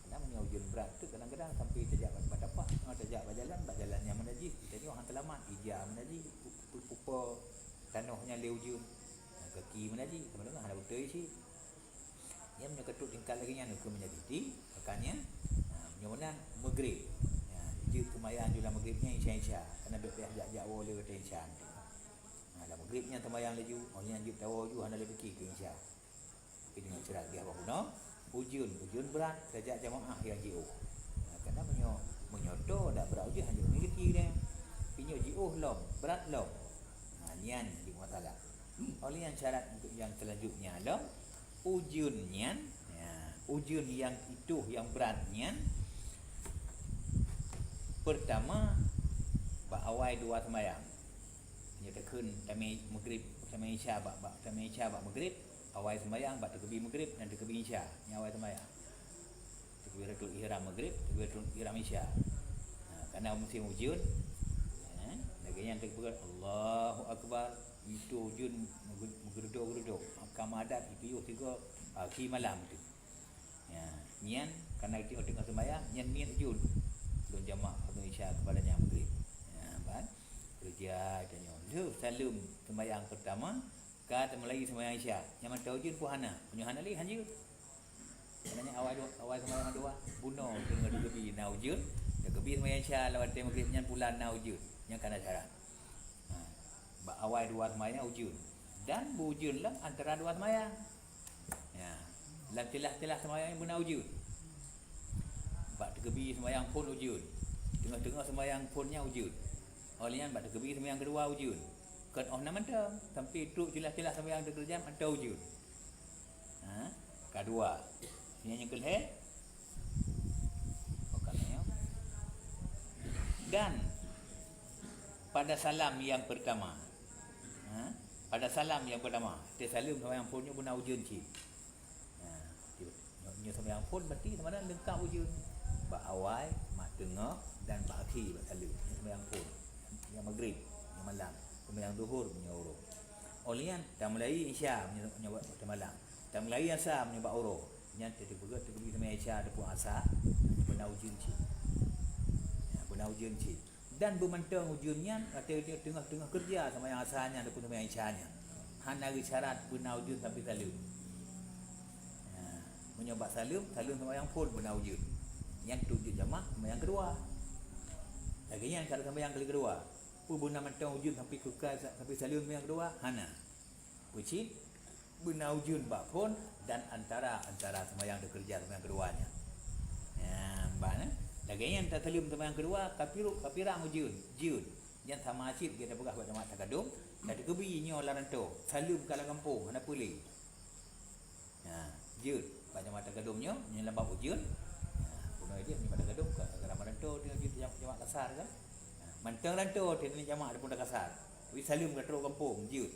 Karena meunyoe ujeuen brat tu kadang-kadang sampai tajak bak, bak tapak, ha, tajak bak jalan, bak jalan nyang meunajih, geutanyoe han seulamat, ija meunajih, pu-, pu-, pupo tanoh nyan lé ujeuen. Ha, kaki meunajih, sama dengan hana beutôi cit. Nyan meunyoe ka trok tingkat lagèe nyan, ukeue meunajih. Makanya, ha, meunyoe meunan Maghrib. Ha, jeuet seumayang ju lam Maghrib nyan Isya-Isya. Karena bèk payah jak-jak woe lé watèe Isya. Ha, lam Maghrib nyan seumayang laju, oh nyan jeuet tawoe ju hana lé pike keu Isya. Keunoe seurat geuh bak bunoe, ujeuen, ujeuen brat, tajak jamaah nyang jiôh. Nah, karena meunyoe, meunyoe toe dak brat ujeuen, hana jiôh ngon geuti deh. Meunyoe jiôh lom, brat lom. Nah, nyan jadi masalah. Oleh nyan syarat untuk nyang selanjutnya lom, ujeuen nyan, ya, ujeuen nyang itôh nyang brat nyan, pertama, bak awai dua seumayang. Nyoe takheun tamé Maghrib, tamé Isya bak, bak, tamé Isya bak Maghrib, awai seumayang bak takbir Maghrib dan takbir Isya. Nyan awai seumayang. Takbiratul ihram Maghrib, takbiratul ihram Isya. Ha, karena musim ujeuen, eh, lagèe nyan takbiratul Allahu Akbar, itu ujeuen meuge-, meugeudok-geudok. Ka meuadat, itu yoh tiga, ha, khi malam tu. Ya, nyan karena teungoh-teungoh seumayang, nyan niet ujeuen. Lôn jamak fardhu Isya kepadanya Maghrib. Ya, ban. Keureuja tanyoe. Lheueh saleuem seumayang peurtama, ka teumulai seumayang Isya. Nyan mantong ujeuen peue hana? Meunyoe hana lé, hanjeuet. Karena nyan awai dua, awai seumayang dua, bunoe teungoh takbir na ujeuen. Takbir seumayang Isya lam watèe Maghrib nyan pula na ujeuen. Nyan kana syarat. Ha, bak awai dua seumayang ujeuen. Dan beuujeuen lam antara dua seumayang. Ya, lam tilah-tilah seumayang beuna ujeuen. Bak takbir seumayang phôn ujeuen. Teungoh-teungoh seumayang phôn nyan ujeuen. Oleh nyan bak takbir seumayang keudua ujeuen. Kon 'oh na mantong, sampai trok tilah-tilah seumayang takbir jam mantong ujeuen. Ha, keudua. Nyan nyang keulhèe. Bukan nyan. Dan pada salam yang pertama. Ha? Pada salam yang pertama. Teusaleuem seumayang phôn nyoe beuna ujeuen cit. Ha, nyoe, nyoe seumayang phôn berarti sama ada lengkap ujeuen. Bak awai, bak teungoh, dan bak akhé bak saleuem. Nyoe seumayang phôn. Nyang Maghrib, nyoe malam. Seumayang Zuhur, nyoe uroe. Oleh nyan, tamulai Isya, nyoe, nyoe watèe malam. Tamulai Asa, nyoe bak uroe. Nyan teupeugah takbir seumayang Isya ataupun Asa, beuna ujeuen cit. Ya, beuna ujeuen cit. Dan beumantong ujeuen nyan, watèe teungoh-teungoh keureuja seumayang Asa nyan ataupun seumayang Isya nyan. Hana geusyarat beuna ujeuen sampai saleuem. Ha, meunyoe bak saleuem, saleuem seumayang phôn beuna ujeuen. Nyan trok jeuet jamak seumayang keudua. Lagèe nyan syarat seumayang kali keudua. Peue beuna mantong ujeuen sampai keukai sa-, sampai saleuem seumayang keudua? Hana. Peue cit? Beuna ujeuen bak phôn dan antara, antara seumayang teukeureuja seumayang keudua nyan. Nyan, ban, eh? Lagèe nyan tasaleuem seumayang keudua, ka pirok, ka pirang ujeuen, jeuet. Nyan sama cit geupeugah bak jamak takadum, ka takeubi nyoe lam rantô, saleuem ka lam gampông, hana peue lé. Ha, jeuet. Bak jamak takadum nyoe, nyoe lam bab ujeuen. Ha, bunoe jih jamak takadum ka, ka lam rantô, jeuet jamak, jamak kasar kan. Ha, mantong rantô, jamak ataupun kasar. Tapi saleuem ka trok gampông, jeuet.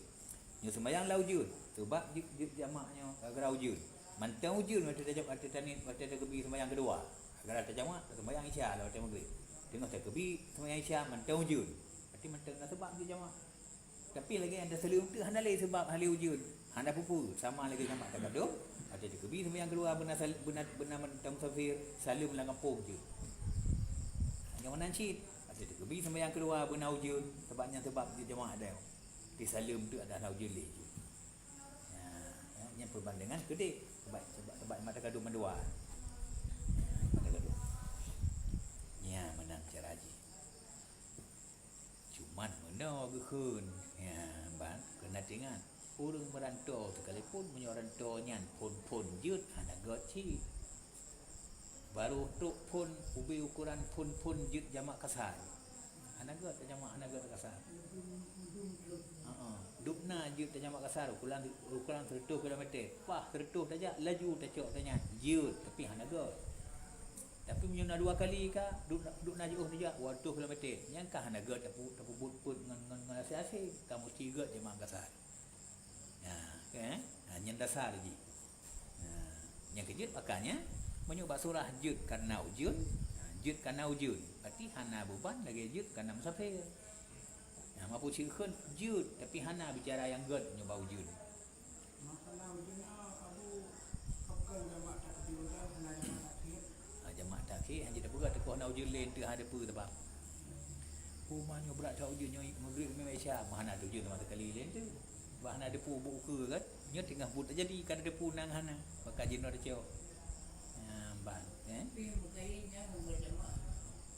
Nyoe seumayang lam ujeuen, sabab jeuet, jeuet jamak nyoe gara-gara ujeuen. Mantong ujeuen watèe tajak, watèe taniet, watèe takeubi seumayang keudua. Gara-gara tajamak, seumayang Isya lam watèe Maghrib. Teungoh takeubi seumayang Isya, mantong ujeuen. Berarti mantong na sabab jeuet jamak. Tapi lagèe nyan tasaleuem teuk hana lé sabab hana lé ujeuen. Hana peue-peue, sama lagèe jamak takadum. Watèe takeubi seumayang keudua beuna sal-, beuna, beuna mantong musafir, saleuem lam gampông jeuet. Nyoe meunan cit. Watèe takeubi seumayang keudua beuna ujeuen, sabab nyan sabab jeuet jamak deh. Di saleuem tu ada hana ujeuen lé jeuet. Nah, ya, nyan peubandingan keudéh. Sebab, sebab, sebab mata gadôh mandua. Mata gadôh. Nyan meunan cara jih. Cuman meunoe geukheun. Ya, ban, keuneuk ingat. Ureueng meuranto sekalipun meunyoe ranto nyan phon-phon jeuet hana gét cit. Barô trok phon ubé ukoran phon-phon jeuet jamak kasar. Hana gét tajamak, hana gét kasar. Heeh. Dubna jeuet tajamak kasar, ukoran, ukoran sireutoh kilometer. Paih sireutoh tajak, laju tacok tanyan. Jeuet, tapi hana gét. Tapi meunyoe na dua kali ka, dubna, dubna jiôh tajak, dua reutôh kilometer. Nyan ka hana gét tapu-, tapeubuet peuet ngon, ngon, ngon asèe-asèe. Ka musti gét jamak kasar. Nah, kan? Nah, nyan dasar jih. Nah, nyang keujeuet makanya, meunyoe bak surah jeuet kareuna ujeuen, nah, jeuet kareuna ujeuen, berarti hana beuban lagèe jeuet kareuna musafir. Nah, maupun sikheun jeuet, tapi hana bicara nyang gét nyoe bak ujeuen. Masalah ujeuen, Abu, pakon jamak takdim dan hana jamak takhir? Ah, jamak takhir, hana tapeugah teukoh na ujeuen lé, teuh ada peue teubang. Uma nyoe brat that ujeuen nyoe, Maghrib nyoe Isya, mah hana teuh ujeuen sama sekali lé teuh. Bah hana depu bu ukeue kan? Nyoe teungoh buet teujadi, ka depu nang hana. Maka jinoe teucok. Nyan ban, eh? Tapi meukayi nyan berjamaah.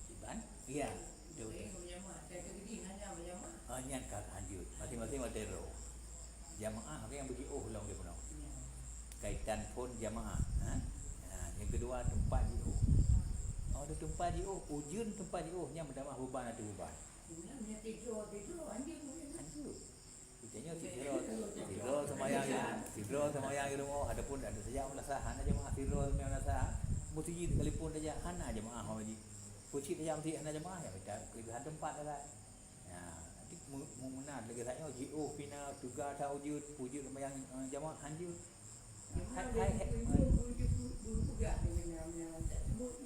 Iban? Iya. Betul. Meukayi berjamaah. Saya keujadi hanya berjamaah. Ah, nyan ka hanjeuet. Masing-masing watèe droe. Jamaah ka nyang beujiôh lom di bunoe. Ya. Kaitan phon jamaah, ha? Ha, nyang keudua teumpat jiôh. Oh, teumpat jiôh, ujeuen teumpat jiôh, nyan meutamah beuban ateueh beuban. Nyan, nyan tiga, tiga, anjing. Anjing. Geutanyoe sidroe, sidroe seumayang, sidroe seumayang di rumoh, adapun ada saja meunasah, hana jamaah sidroe seumayang meunasah, meuseujid sekalipun saja hana jamaah awai jih. Peucit saja meuseujid hana jamaah, ya mita keulebihan teumpat sagai. Ya, nanti mu-, mu-, meunan lagèe tanyoe jiôh pih na teuga that ujeuen, peujeuet seumayang, eh, jamaah hanjeuet. Hai, hai, hai.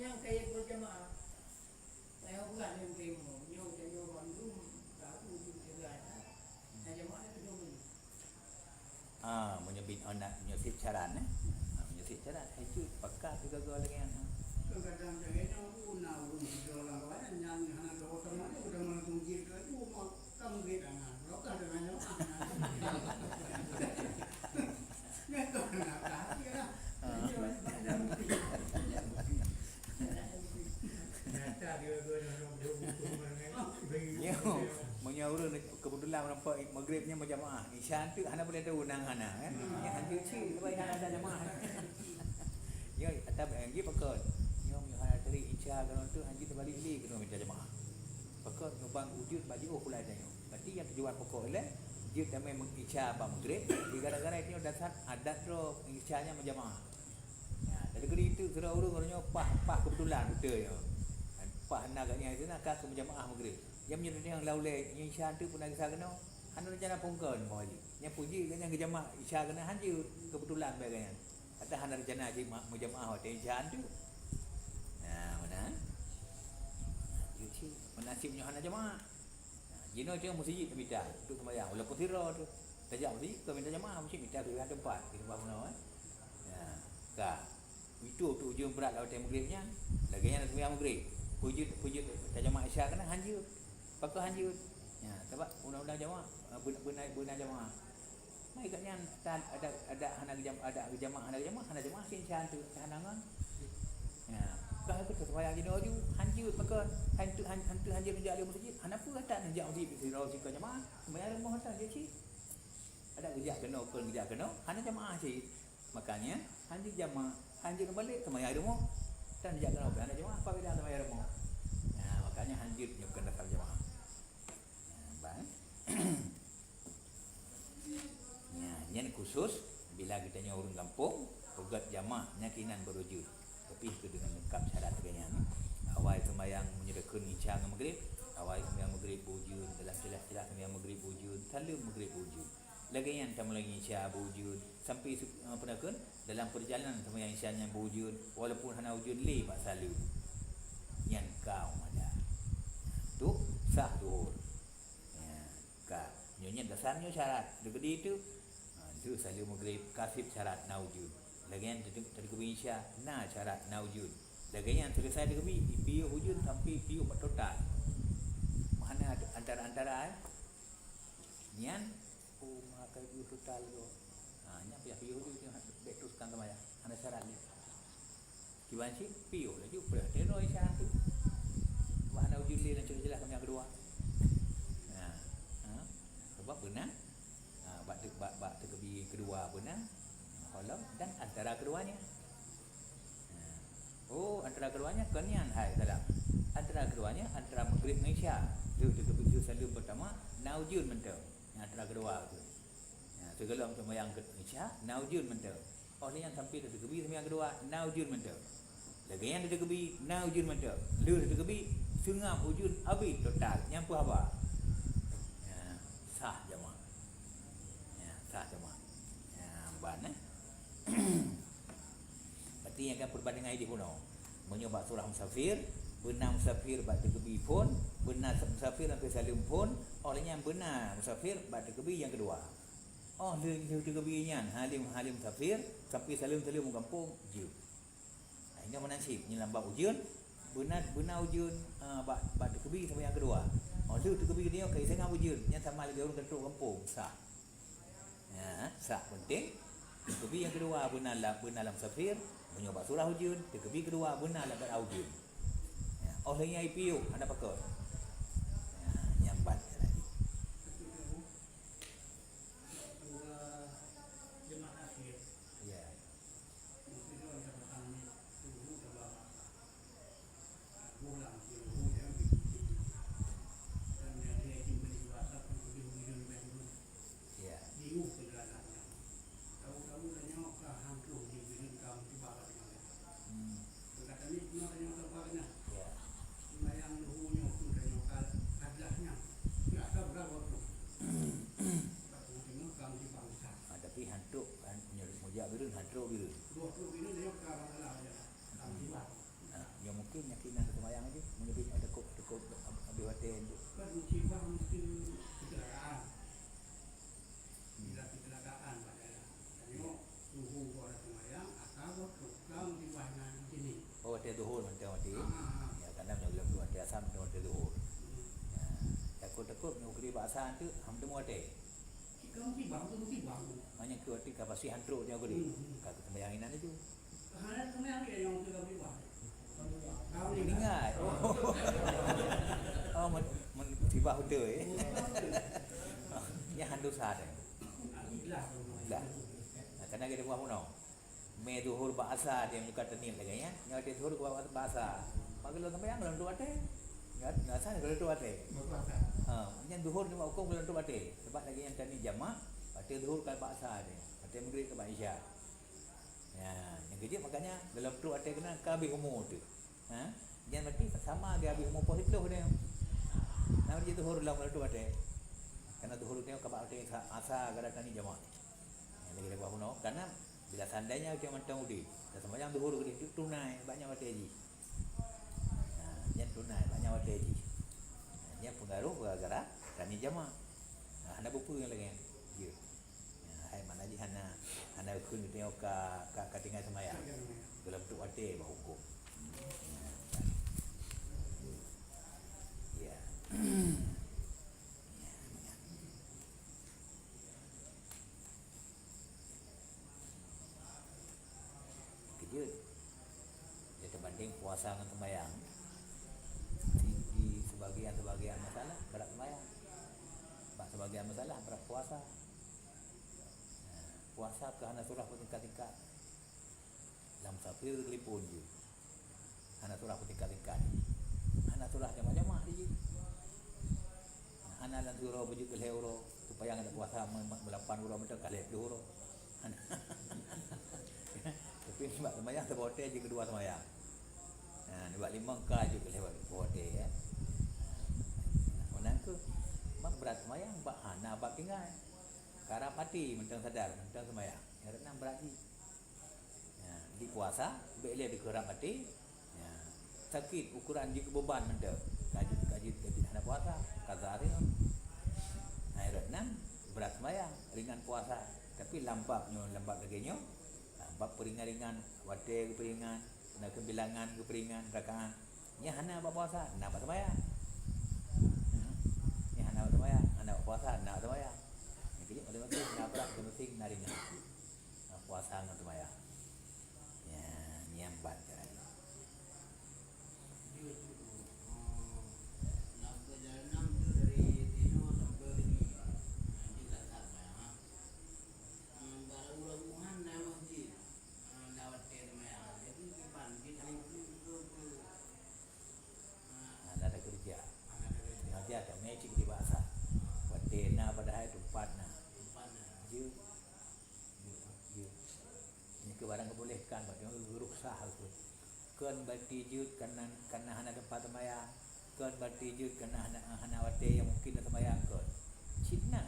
Nyang kaya berjamaah. Saya bukan yang demo, nyoe tanyoe bandum, ka ujeuen teuga that. Nah, jamaah itu dong. Ah, meunyoe bin anak, meunyoe sit caran, eh. Ah, meunyoe sit caran, hai cut, pakat juga gol lagi, ah. Kadang-kadang saya nak guna urus jualan lain, yang hana ada orang mana, udah mana tunjuk ke, oh, mau kamu ke tangan, lokal dengan jamaah. Nggak tahu nak tahu, ya. Ah. Ini orang pandang. Nyoe, meunyoe ureueng keubeutulan nampak Maghrib nyan beujamaah, Isya teuk hana boleh tahu nang hana, kan? Nyan hanjeuet cit, sebab hana ada jamaah. Nyoe, tapi lagi pakon. Nyoe, meunyoe hana teurik Isya keunoe teuk, hanjeuet teubalik lé keunoe mita jamaah. Pakon, nyoe ban ujeuen bak jiôh pulai tanyoe. Berarti nyang tujuan pokok ilèe, jeuet damai meng-, Isya bak Maghrib, di gara-gara nyoe dasar adat droe Isya nyan beujamaah. Ya, jadi keu itu, sidroe ureueng, ureueng nyoe paih, paih keubeutulan beutôi nyoe. Paih na gobnyan sinan ka keu meujamaah Maghrib. Nyang meunyoe teudeungoe lam ulèe, nyoe Isya teuk peue na gisa keunoe, hana rencana phôn kon, boh jih. Nyang peue jih gobnyan geujamaah Isya keunoe hanjeuet, keubeutulan bèk gobnyan. Atawa hana rencana jih ma-, meujamaah watèe Isya teuk. Nah, meunan. Hanjeuet cit, meunasib nyoe hana jamaah. Nah, jinoe teuh meuseujid tamita, untuk seumayang, walaupun sidroe teuh. Tajak meuseujid, kon mita jamaah, meuseujid mita keu teumpat, di rumoh meunoe, eh. Ya, ka. Itu, tu ujeuen brat lam watèe Maghrib nyan. Lagèe nyan seumayang Maghrib. Peujeuet, peujeuet tajamaah Isya keunoe hanjeuet. Pakon hanjeuet? Ya, sabab undang-undang jamaah, eh, beuna, beuna, beuna jamaah. Mai gobnyan tan-, adak, adak hana geujam-, adak geujamaah, hana geujamaah, hana jamaah, sin syan teuk, hana ngon. Ya, ka beutôi seumayang jinoe ju, hanjeuet pakon. Hantu, han-, hantu hanjeuet neujak lé meuseujid, hana peue tan neujak meuseujid, sidroe sikon jamaah, seumayang rumoh tan, jeuet cit. Adak geujak keunoe, kon geujak keunoe, hana jamaah cit. Makanya, hanjeuet jamaah, hanjeuet neubalek, seumayang rumoh. Tan neujak keunoe, hana jamaah, apa beda seumayang rumoh. Ya, makanya hanjeuet nyoe kon dasar jamaah. Ya, ban. Nyan, nyan khusus bila geutanyoe ureueng gampông, peugöt jamaah, nyan keunan baru jeuet. Tapi keu deungon leungkap syarat lagèe nyan. Awai seumayang meunyoe takheun Isya ngon Maghrib, awai seumayang Maghrib beu ujeuen, dalam celah-celah seumayang Maghrib beu ujeuen, saleuem Maghrib beu ujeuen. Lagèe nyan tamulai Isya beu ujeuen, sampai su-, eh, peue nakheun, dalam peurjalanan seumayang Isya nyan beu ujeuen, walaupun hana ujeuen lé bak saleuem. Nyan ka mada. Tu sah zuhur. Ya. Ka. Nyoe nyan dasar nyoe syarat. Dikeudi itu, ha, lheueh saleuem Maghrib, ka sép syarat na ujeuen. Lagèe nyan teudeuk-, teudeukeubi Isya, na syarat na ujeuen. Lagèe nyan seuleusai teudeukeubi, piôh ujeuen sampai piôh total. Hana antara-antara, eh. Nyan, oh, maka piôh total tu. Ha, nyan payah piôh ujeuen, bèk teruskan seumayang. Hana syarat lé. Kiban cit, piôh laju, peureuh teunoe Isya tu. Bah na ujeuen lé, na jeulaih-jeulaih seumayang keudua. Nah, ha? Sabab beuna, ha, bak teu-, bak, bak teukeubie keudua beuna, holom dan antara keduanya. Ha. Oh, antara keduanya kon nyan, hai, salah. Antara keduanya, antara Maghrib ngon Isya. Lheueh teukeubie, lheueh saleuem peurtama, na ujeuen mantong. Nyang teura keudua tu. Nah, sigohlom seumayang keu Isya, na ujeuen mantong. Oh lheueh nyan sampai teukeubie seumayang keudua, na ujeuen mantong. Lagèe nyan teukeubie, na ujeuen mantong. Lheueh teukeubie, seungab ujeuen abéh total. Nyan peue haba? Nah, sah jamaah. Nah, sah jamaah. Nah, ban, eh. Berarti nyan kan perbandingan idéh bunoe. Meunyoe bak surah musafir, beuna musafir bak teukeubie phôn, beuna musafir sampai saleuem phôn, oh lheueh nyan beuna musafir bak teukeubie nyang keudua. Oh lheueh, lheueh teukeubie nyan, hana lé, hana lé musafir, sampai saleuem-saleuem u gampông, jeuet. Nah, nyan meunan cit, nyan lam bab ujeuen, beuna, beuna ujeuen, ah, bak, bak teukeubie seumayang keudua. Oh lheueh teukeubie nyoe ka jiseungab ujeuen, nyan sama lagèe ureueng ka trok u gampông, sah. Ya, sah, penting. Teukeubie nyang keudua beuna lam, beuna lam musafir, meunyoe bak surah ujeuen, teukeubie keudua beuna lam keadaan ujeuen. Ya, oh lheueh nyan jipiôh, hana pakon. Ya, nyan ban lagi. Dua jemaah akhir. Ya. Antu, ham temu watèe. Hanya keu watèe ka pasti hantrok nyoe geude. Hmm, hmm. Ka keu sembahyang inan laju. Hana sembahyang dia yang tu ka berubah. Meninggal. Oh. Oh, men, men, musibah betul, eh. Nyan han dosa deh. Ikhlas. Ikhlas. Nah, karena kita buah bunoe. Mè zuhur bak asa dia muka tenit lagèe nyan. Nyoe watèe zuhur bak, bak asa. Maka lôn sampai yang lôn tuat watèe. Nyoe, nyoe asa lôn tuat watèe. Ha, nyan zuhur ni bak huköm lôn tuat watèe. Sebab lagèe nyan kami jamak, watèe zuhur ka bak asa dia. Watèe magrib ka bak isya. Ya, nyang keujeuet makanya dalam trok watèe keunan ka habéh umu teuh. Ha? Nyan berarti sama lagèe habéh umu poh siplôh dia. Nah, jadi zuhur lom lôn tuat watèe. Karena zuhur dia ka bak watèe sa-, asa gara kani jamak. Nyang lagèe buah bunoe, karena bila seandainya dia mantong udép, dan sembahyang zuhur keudéh tu tunai, banyak watèe jih. Nah, nyan tunai, banyak watèe jih. Nah, nyan pengaruh gara-gara kani jamak. Nah, hana bupeue nyang lagèe nyan. Ya. Nah, hai mana jih hana, hana kheun geutanyoe ka, ka, ka tinggai sembahyang. Dalam tu watèe bak huköm. Nah. Ya. Ya, ya. Keujeuet. Jadi, teubandéng puasa ngon seumayang, di, di sebagian-sebagian masalah brat seumayang. Bak sebagian masalah brat puasa. Nah, puasa keu hana surah peutingkat-tingkat. Lam musafir teukalipun jeuet. Hana surah peutingkat-tingkat. Hana surah jamak-jamak jeuet. Hana lam siuroe beujeuet keu lhèe uroe, supaya ngon puasa me-, me-, meulapan uroe mantong ka lhèe ploh uroe. Hana. Tapi nibak seumayang saboh watèe jeuet keudua seumayang. Ha, nibak limong ka jeuet keu lhèe saboh watèe, ya. Meunan keuh, mak brat seumayang bak hana bak tinggai. Karab até mantong sadar, mantong seumayang. Nyang reunan brat jih. Ya, di puasa, bèk lé dikeurab até. Ya, sakét ukuran jih keu beuban mantong. Ka jeuet, ka jeuet, ka jeuet hana puasa. Kaza teuh. Nah, rot nan brat seumayang, ringan puasa. Tapi lam bab nyoe, lam bab lagèe nyoe, lam bab peuringan-ringan, watèe geupeuringan, na keubilangan geupeuringan, rakaat. Nyan hana bak puasa, na bak seumayang. Hmm. Nyan hana bak seumayang, hana bak puasa, na bak seumayang. Nyang keujeuet, maséng-maséng na brat, maséng-maséng na ringan. Nah, puasa ngon seumayang. Ya, nyan ban cara nyoe. Hana ada kerja. Hana ada kerja. Kerja tu, meucik di bahasa. Watèe na padahai teumpat na. Jeuet. Jeuet, jeuet. Nyan keuh barang geubolehkan, bak rukhsah tu. Kon berarti jeuet karena, karena hana teumpat seumayang. Kon berarti jeuet karena hana, hana watèe nyang mungkin na seumayang kon. Cit na.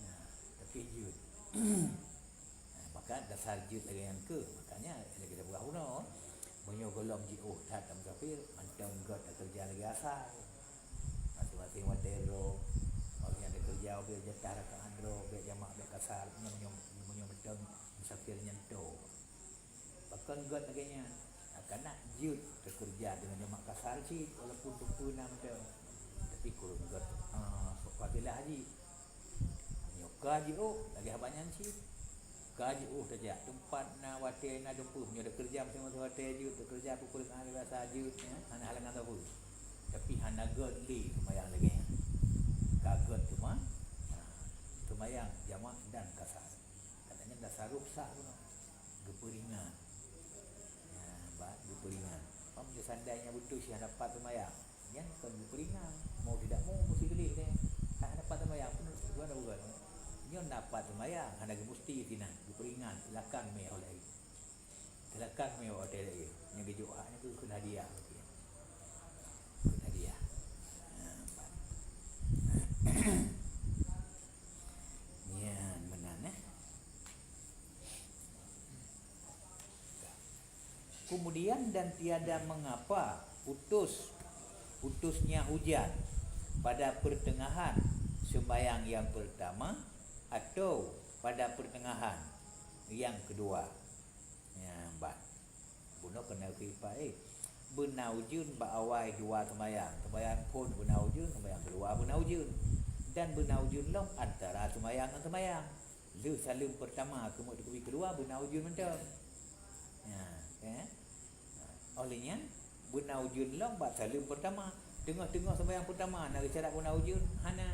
Nah, tapi jeuet. Nah, maka dasar jeuet lagèe nyan keuh. Makanya, lagèe tapeugah bunoe, meunyoe gohlom jiôh that lam musafir, mantong göt takeureuja lagèe asai. Maséng-maséng watèe droe, awak nyan takeureuja bèk jatah rakaat droe, bèk jamak, bèk kasar, nyan meunyoe, meunyoe mantong musafir nyan toe. Pakon göt lagèe nyan? Nah, kana jeuet takeureuja deungon jamak kasar cit, walaupun teumpeue na mantong. Tapi kureueng göt, ah, fadilah jih. Nyoe ka jiôh, lagèe haba nyan cit. Ka jiôh tajak, teumpat na, watèe na, teumpeue. Meunyoe takeureuja maséng-maséng watèe jeuet, takeureuja pukul lhèe biasa jeuet, ya, hana halangan sapeue. Tapi hana göt lé seumayang lagèe nyan. Ka göt teuma, ha, seumayang jamak dan kasar. Katanya dasar rukhsah bunoe. Geupeuringan. Nah, bak geupeuringan. Paham je, seandainya beutôi si hana pat seumayang, nyan kon geupeuringan. Mau tidak mau, meusti geuleh deh. Hana pat seumayang pun, bukan, bukan. Nyoe na pat seumayang, hana geumusti sinan. Geupeuringan, silakan mè awak laén. Silakan mè awak laén. Nyang geujok hak nyan keu kheun hadiah. Kheun hadiah. Nah, pat. Nyan meunan, eh. Kemudian dan tiada mengapa putus, putusnya hujan pada pertengahan sembahyang yang pertama atau pada pertengahan yang kedua. Ya, ban. Bunoe keuneuk keu ipat, eh. Beuna ujeuen bak awai dua seumayang. Seumayang phon beuna ujeuen, seumayang keudua beuna ujeuen. Dan beuna ujeuen lom antara seumayang ngon seumayang. Lheueh saleuem peurtama keumeung teukeubie keudua beuna ujeuen mantong. Nyan, eh? Óh lheueh nyan, beuna ujeuen lom bak saleuem peurtama. Teungoh-teungoh seumayang peurtama na geucatat beuna ujeuen? Hana.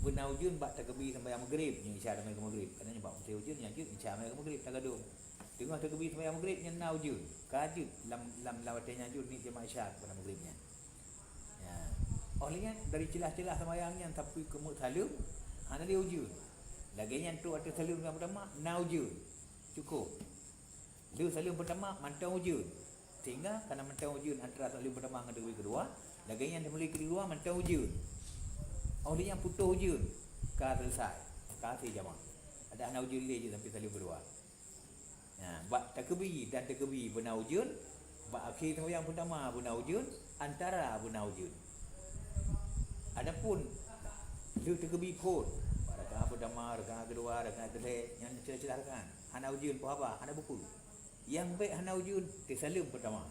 Beuna ujeuen bak teukeubie seumayang Maghrib, nyoe Isya teuma keu Maghrib. Karena nyoe bak meusti ujeuen, nyan jeuet Isya teuma keu Maghrib, tagadong. Teungoh teukeubie seumayang Maghrib nyan na ujeuen. Ka jeuet lam, lam, lam watèe nyan jeuet niet jamaah Isya keu Maghrib nyan. Ya. Óh lheueh nyan, dari ceulah-ceulah seumayang nyan sampoe keumeung saleuem, hana lé ujeuen. Lagèe nyan trok ateueh saleuem nyang peurtama, na ujeuen. Cukôp. Lheueh saleuem peurtama, mantong ujeuen. Sehingga kana mantong ujeuen antara saleuem peurtama ngon teukeubie keudua, lagèe nyan teumulai keudua, mantong ujeuen. Óh lheueh nyan putôh ujeuen, ka seuleusai. Ka seuleusai jamaah. Adak hana ujeuen lé jeuet sampoe saleuem keudua. Nah, bak teukeubie dan teukeubie beuna ujeuen, bak akhé seumayang peurtama beuna ujeuen, antara beuna ujeuen. Adapun lheueh teukeubie phon, bak rakaat peurtama, rakaat keudua, rakaat keulhèe, nyan ceulah-ceulah rakaat, hana ujeuen peue haba, hana buku. Nyang bèk hana ujeuen, teusaleuem peurtama.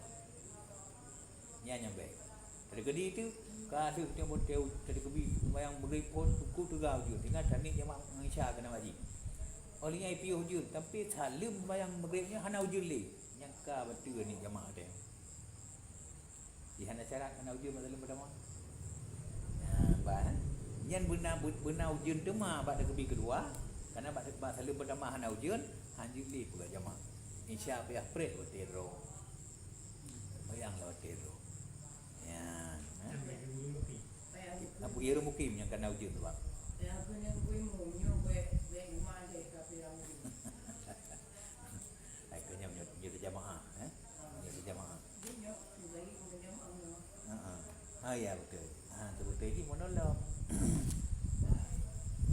Nyan nyang bèk. Teukeudi tu, ka lheueh teuh teukeubie seumayang Maghrib phon, teungku teuga ujeuen, tinggai taniet jamaah ngon Isya keunan wajéb. Óh lheueh nyan piôh ujeuen, tapi saleuem seumayang Maghrib nyan hana ujeuen lé. Nyan ka bateue niet jamaah teuh. Di hana syarat hana ujeuen bak saleuem peurtama. Nah, bah, eh. Nyan beuna, beuna ujeuen teuma bak teukeubie keudua, karena bak, bak saleuem peurtama hana ujeuen, hanjeuet lé peugah jamaah. Isya payah preh watèe droe. Bayang lah watèe droe. Ya, eh. Abu Irul Mukim nyang kana ujeuen tu, Bang. Hai, keu nyan meunyoe, meunyoe jamaah, eh? Meunyoe jamaah. Heeh. Ha, ya, beutôi. Ha, tu beutôi jih meunurot lôn. Ha,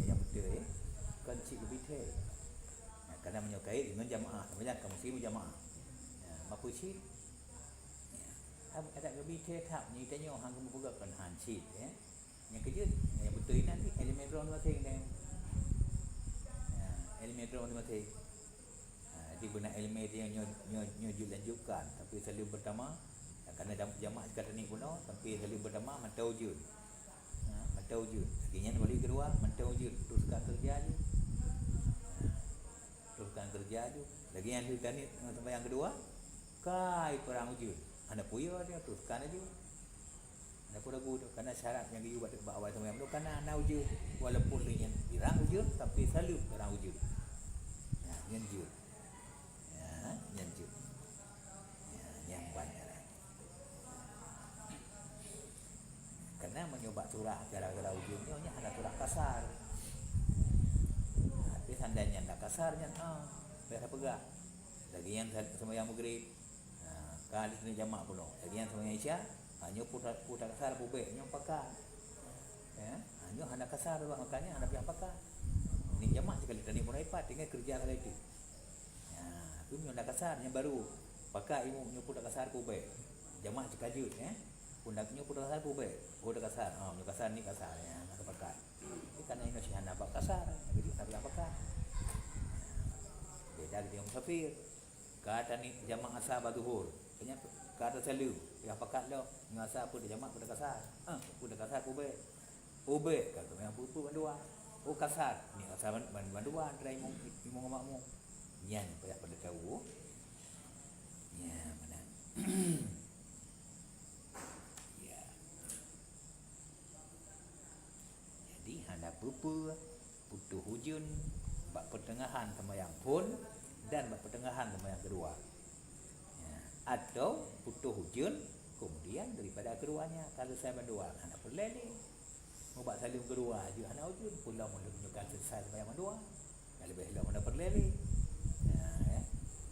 nyang beutôi, eh. Kon cit leubeh thèe. Ha, karena meunyoe kait deungon jamaah, sama jak kamoe si jamaah. Ha, ma peue cit? Ya. Adak geubi thèe that, nyoe tanyoe hang geumeupeugah kon han cit, eh. Nyang keujeuet, nyang beutôi inan jih, ileumèe droe maséng-maséng. Ya, ileumèe droe maséng-maséng. Ha, jadi beuna ileumèe dia nyoe, nyoe, nyoe jeuet lanjutkan, tapi saleuem peurtama, ya, karena jam-, jamak sikata ni bunoe, tapi saleuem peurtama mantong ujeuen. Ha, mantong ujeuen. Lagèe nyan wali keudua, mantong ujeuen, teruskan kerja je. Ha, teruskan kerja je. Lagèe nyan lheueh taniet, eh, sembahyang keudua, kai peurang ujeuen. Hana peue yo dia, teruskan laju. Hana peue ragu tu, karena syarat nyang geuyue bak, bak awai sembahyang tu, karena na ujeuen. Walaupun lé nyan pirang ujeuen, tapi saleuem pirang ujeuen. Nah, nyan jeuet. Ya, nyan jeuet. Ya, nyan ban cara. Karena meunyoe bak surah gara-gara ujeuen nyoe, nyan hana surah kasar. Nah, tapi seandainya nyan kasar nyan, ah, biasa peugah. Lagèe nyan sembahyang Maghrib, Ha, ka lheueh jamak pulo. Lagèe nyan sembahyang Isya, ha, nyoe peue ta-, peue takasar peue bèk, nyoe pakat. Ya, ha, nyoe hana kasar bah, makanya hana payah pakat. Niet jamak sikali taniet bunoe pat, tinggai keureuja sagai teuk. Ya, tu nyoe takasar, nyan baru pakat imum nyoe peue takasar peue bèk. Jamak sikajeuet, ya. Peue tak-, nyoe peue takasar peue bèk. Oh, takasar. Ha, nyoe kasar, niet kasar. Ya, hana pakat. Tapi karena inoe si hana bak kasar, jadi hana payah pakat. Beda geutanyoe musafir. Ka taniet jamak asa bak zuhur. Ka tasaleuem, payah pakat lom. Nyoe asa peue teujamak, peue takasar. Ah, peue takasar, peue bèk. Peue bèk, ka teuma peue-peue bandua. Oh, kasar. Niet asa ban-, ban-, bandua antara imum, imum ngon makmum. Nyan payah pada tahu. Nyan meunan. Ya. Jadi, hana peue-peue putôh ujeuen bak peuteungahan seumayang phôn dan bak peuteungahan seumayang keudua. Ya, atau putôh ujeuen, keumudian daripada keuduanya ka seuleusoe bandua, hana peureulèe lé. Meubak saleuem keudua jeuet hana ujeuen, peue lom ulôn nyoe ka seuleusoe seumayang bandua. Ka leubeh lom hana peureulèe lé. Nah, ya.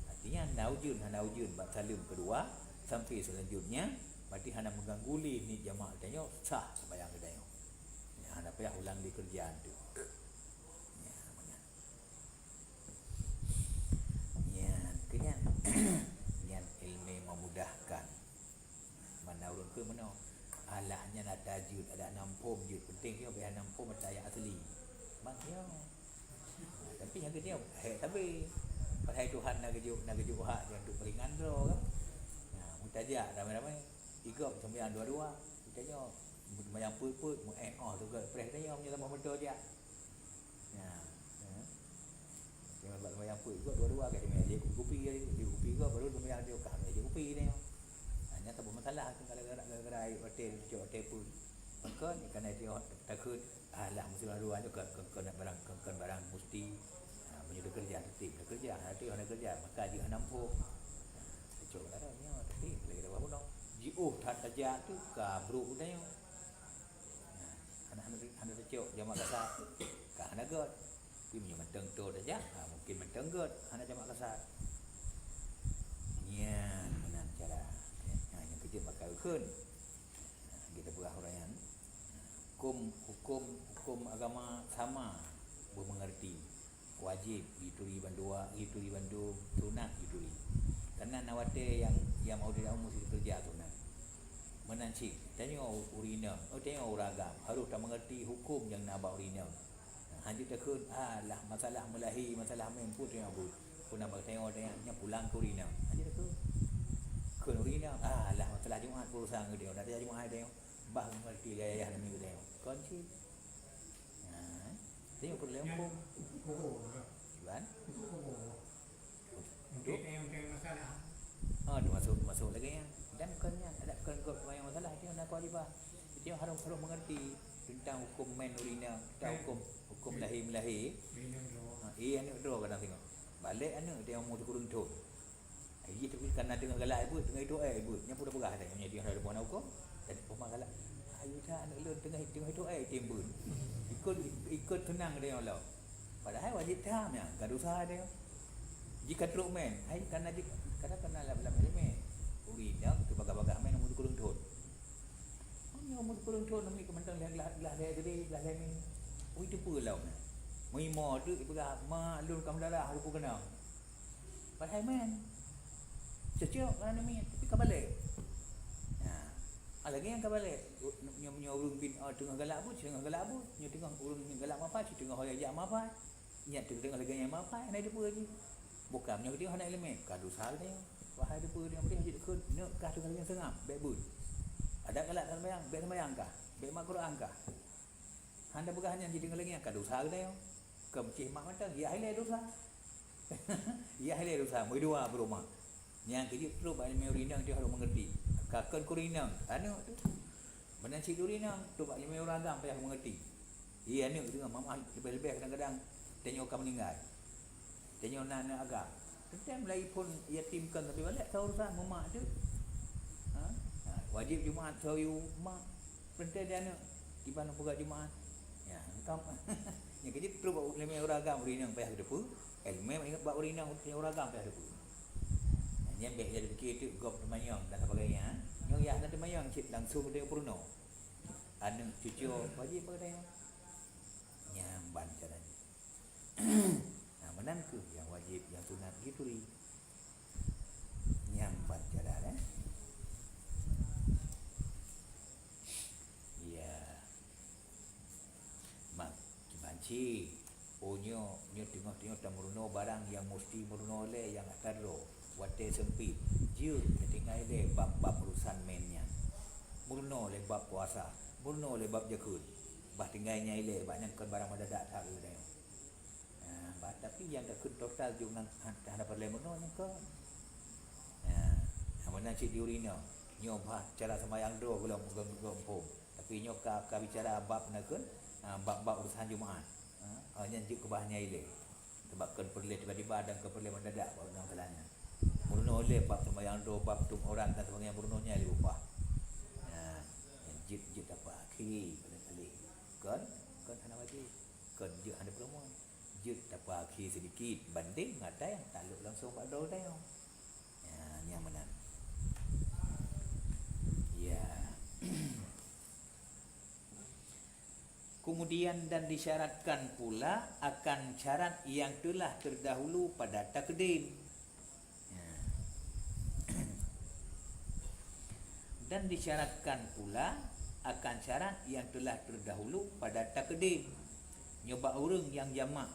Artinya, na ujeuen, hana ujeuen bak saleuem keudua sampai seulanjutnya, berarti hana meuganggu lé niet jamak geutanyoe, sah seumayang geutanyoe. Ya, hana payah ulang lé keureuja tu. Ya, meunan. Nyan, keu nyan. Nyan ileumèe memudahkan. Mana ureueng kheun meunoe, alah nyan ata jeuet, adak nam phom jeuet, penting nyoe bèk nam phom ata nyang asli. Ban nyoe. Ha, tapi nyang keu nyoe, hék sabe. Padahai Tuhan na geujok, na geujok hak nyan untuk peuringan droe kan. Ha, meutajak ramé-ramé, i gob seumayang dua-dua, geutanyoe Seumayang peuet-peuet, meu'éh 'oh teuka preh tanyong meunyoe tamah meudo jak. Nyan, eh. Jangan bak seumayang peuet juga dua-dua, kat seumayang jép kupi-kupi, jép kupi juga, baru seumayang dia, ka seumayang jép kupi tanyong. Ha, nyan saboh masalah tu gara-gara, gara-gara air watèe, cucok watèe pun. Maka, ni kan air tanyong takheun, alah, meusilang dua nyoe kon, kon, kon barang, kon, kon barang musti. Ha, meunyoe teukeureuja, teutim teukeureuja, hana teutim hana keureuja, maka jeuet hana muphom. Ha, cucok lara nyoe, teutim lagèe dawah bunoe. Jiôh that tajak tu ka brôk geutanyoe. Nah, hana, hana, hana teucok jamak kasar. Ka hana göt. Tapi meunyoe mantong toe tajak, ha, mungken mantong göt, hana jamak kasar. Nyan meunan cara. Ha, nyang keujeuet bak kheun. Ha, kita peugah ureueng nyan. Huköm, huköm, huköm agama sama beumeungeurti. Wajéb jituri bandua, jituri bandum, sunat jituri. Karena na watèe nyang, nyang mau tidak mau mesti keureuja sunat. Meunan cit, tanyoe ureueng inong, oh, tanyoe ureueng agam, harôh tameungeurti huköm nyang na bak ureueng inong. Hana jeuet takheun, alah, masalah meulahé, masalah mén, peue tanyoe buet. Peue na bak tanyoe, tanyoe nyan pulang keu ureueng inong. Hana jeuet takheun. Kheun ureueng inong, alah, masalah Jumat, urusan geutanyoe, na tajak Jumat tanyoe. Bah meungeurti yah-yah namiet geutanyoe. Kon cit. Ha, tanyoe peureulèe huköm. Iban? Untuk? Oh, termasuk, termasuk lagèe nyan. Dan kon nyan, adak kon, kon, kon masalah, tanyoe na kewajiban. Tanyoe harôh, harôh meungeurti teuntang huköm mén ureueng inong, teuntang huköm, huköm lahé meulahé. Ha, eh, aneuk droe kadang singoh. Balek aneuk tanyoe umur sikureueng thôn. Jih tapi kana teungoh galak ibuet, teungoh itôk èk ibuet. Nyan peue tapeugah tanyoe, nyan jih hana teupeu na huköm. Dan peue galak, "Ayo that aneuk lôn teungoh, teungoh itôk èk item beuet." Ikot, ikot teunang geutanyoe lom. Padahai wajéb that nyan, ka dosa tanyoe. Jih ka trok mén, hai kana jih, kana, kana lam, lam ilmu. Ureueng inong teuh bagah-bagah mén umur sikureueng thôn. Meunyoe umur sikureueng thôn, namiet keu mantong lhèe glah, glah lhèe keudéh, glah lhèe mé. Ui, teupeue lom. Meuimo teuk ipeugah, "Mak, lôn ka meudarah, teupeue keunong." Padahai mén. Cocok kana namiet, tapi ka balek. Nah, ah, lagèe nyan ka balek. Nyoe, nyoe ureueng bin, oh, teungoh galak buet, teungoh galak buet. Nyoe teungoh ureueng galak mafai, teungoh ho jak mafai. Nyan teungoh lagèe nyan mafai, hana teupeue jih. Bukan nyoe teungoh hana ileumèe, ka dosa geutanyoe. Wahai teupeue nyang peudeh jeuet kheun, neuk kah teungoh lagèe nyan seungab, bèk beuet. Adak galak seumayang, bèk seumayang kah, bèk mat Quran kah. Hana peugah nyan jih teungoh lagèe nyan ka dosa geutanyoe. Keu meucéh mak mantong, yah ilèe dosa. Yah ilèe dosa, meudua beurumoh. Nyang keujeuet trok bak ileumèe ureueng inong teuh harôh meungeurti. Ka kon keu ureueng inong, aneuk teuh. Meunan cit ureueng inong, trok bak ileumèe ureueng agam payah meungeurti. Iya, aneuk teuh mamah leubeh-leubeh kadang-kadang tanyoe ka meuninggai. Tanyoe na aneuk agam. Teuntèe mulai phôn yatim kon tapi balek ka urusan mumak teuh. Ha? Ha, wajéb Jumat soe yue mak. Peurintah di aneuk, kiban peugah Jumaat. Ya, engkam. Nyang keujeuet trok bak ileumèe ureueng agam, ureueng inong payah geuteupeue. Ileumèe bak ureueng inong, ureueng agam payah geuteupeue. Nyan bèk jadi pikir teuk gob teumanyong dan sebagainya. Nyoe yah na teumanyong cit langsung geutanyoe peurunoe. Aneuk cucoe wajéb bak geutanyoe. Nyan ban cara jih. Nah, meunan kheueh nyang wajéb, nyang sunat jituri. Nyan ban cara, eh. Ya. Mak, kiban cit. Oh, nyoe, nyoe teungoh-teungoh tameurunoe barang nyang musti meurunoe lé nyang atra droe. Watèe seumpit, jeuet tatinggai lé bab-bab urusan mén nyan. Meurunoe lé bab puasa, meurunoe lé bab jakeuet. Bah tinggai nyan ilèe, bak nyan kon barang mendadak that keu geutanyoe. Ha, bah, tapi nyang takheun total jeuet ngon han-, hana peureulèe meurunoe nyan kon. Ha, meunan cit di ureueng inong. Nyoe bah cara seumayang droe gohlom geumpông. Tapi nyoe ka, ka bicara bab nakheun, ha, bab-bab urusan Jumaat. Ha, oh, nyan jeuet keubah nyan ilèe. Sebab kon peureulèe tiba-tiba dan kon peureulèe mendadak bak ureueng salanya. Meurunoe lé bab seumayang droe, bab tueng aurat dan sebagainya, meurunoe nyan lé bubah. Nah, jeuet, jeuet apa akhé paléng-paléng. Kon, kon hana wajéb. Kon jeuet hana peurumoe. Jeuet apa akhé seudikit bandéng ngon ata nyang taklok langsung bak droe tanyoe. Ya, nyan meunan. Ya. Kemudian dan disyaratkan pula akan syarat yang telah terdahulu pada takdim. Ya. Dan disyaratkan pula akan syarat yang telah terdahulu pada takdim. Nyoe bak ureueng nyang jamak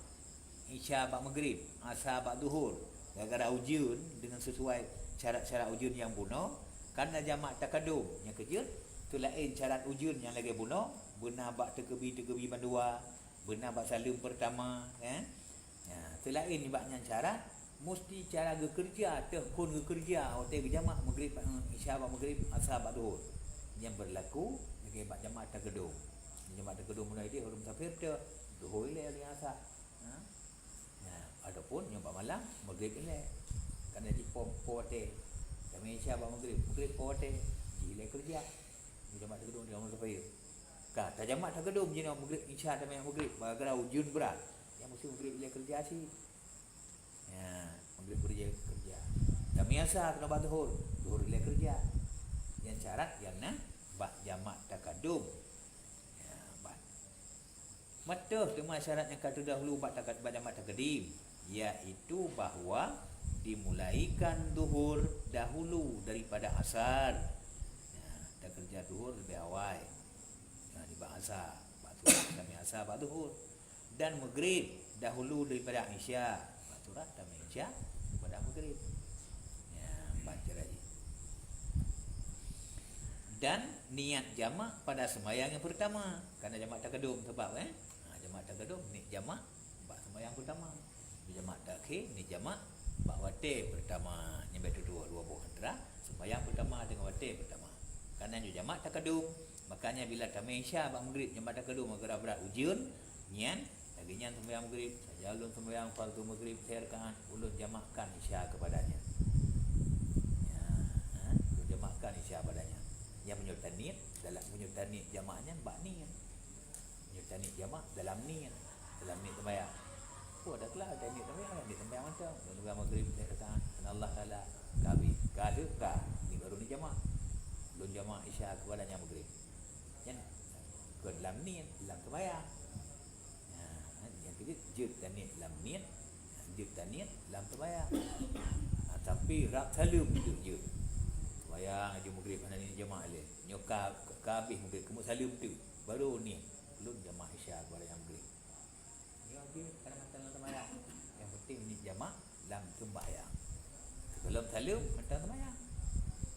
Isya bak Maghrib, Asa bak Zuhur, gara-gara ujeuen deungon sesuai syarat-syarat ujeuen nyang bunoe, kana jamak takadum nyang keujeuet, Teulaén syarat ujeuen nyang lagée bunoe, beuna bak teukeubie-teukeubie bandua, beuna bak saleuem peurtama, eh. Nah, teulaén nibak nyan syarat, musti cara geukeureuja teuh phon geukeureuja watée geujamak Maghrib, eh, Isya bak Maghrib, Asa bak Zuhur. Nyang beurlaku lagée bak jamak takeudum. Jamak takeudum bunoe ideh ureuëng musafir teuh, Zuhur ilée lagée Asa. Ha? Nah, ataupun nyoe bak malam, Maghrib ilée. Kana jih po, po watée. Tamé Isya bak Maghrib, Maghrib po watée. Jih ilée keureuja. Jamak takeudum di ureuëng musafir. Ka, tajamak takeudum jinoe Maghrib, Isya tamé Maghrib, gara-gara ujeuen brat. Nyang musti Maghrib ilée keureuja cit. Ya, Maghrib keureuja, keureuja. Tamé Asa keunoe bak Zuhur, Zuhur ilée keureuja. Nyang syarat nyang na bak jamak takeudum. Ya, ban. Meutoh teuma syarat nyang ka teudahulu bak taka-, bak jamak takeudum, yaitu bahwa dimulaikan Zuhur dahulu daripada Asar. Ya, takeureuja Zuhur leubeh awai. Ya, nibak Asa, bak Zuhur, tamé Asa bak Zuhur. Dan Maghrib dahulu daripada Isya. Bak surat tamé Isya pada Maghrib. Ya, baca lagi. Dan niat jamak pada sembahyang yang pertama. Karena jamak takeudum sebab, eh. Ha, jamak takeudum, niat jamak bak sembahyang pertama. Jamak takhir, niat jamak bak watée pertama. Nyang beutôi dua, dua boh antara sembahyang pertama dengan watée pertama. Karena nyoe jamak takeudum, makanya bila tamé Isya bak Maghrib jamak takeudum gara-gara brat ujeuen, nyan, lagée nyan sembahyang Maghrib, saja ulôn sembahyang fardu Maghrib saya rakaat, ulôn jamakkan Isya kepadanya. Ya, ha? Ulôn jamakkan Isya padanya. Nyang meunyoe taniet, dalam meunyoe taniet jamak nyan bak niet. Meunyoe taniet jamak dalam niet, dalam niet sembahyang. Oh, dah keula taniet sembahyang, niet sembahyang mantong. Ulôn sembahyang Maghrib saya rakaat, karena Allah Taala, ka habéh, ka lheueh ka, ni baru ni jamak. Ulôn jamak Isya kepada nyang Maghrib. Nyan, kon lam niet, lam sembahyang. Nah, nyang keubiet jeuet taniet lam niet, jeuet taniet lam sembahyang. Ha, tapi rab saleuem teuk jeuet. Sembahyang laju Maghrib hana niet jamak lé. Nyoe ka, ka habéh Maghrib, keumeung saleuem teuk, baru niet. Ulôn jamak Isya kepada nyang Maghrib. Nyoe jeuet kana mantong lam sembahyang. Nyang penting niet jamak lam sembahyang. Sigohlom saleuem mantong sembahyang.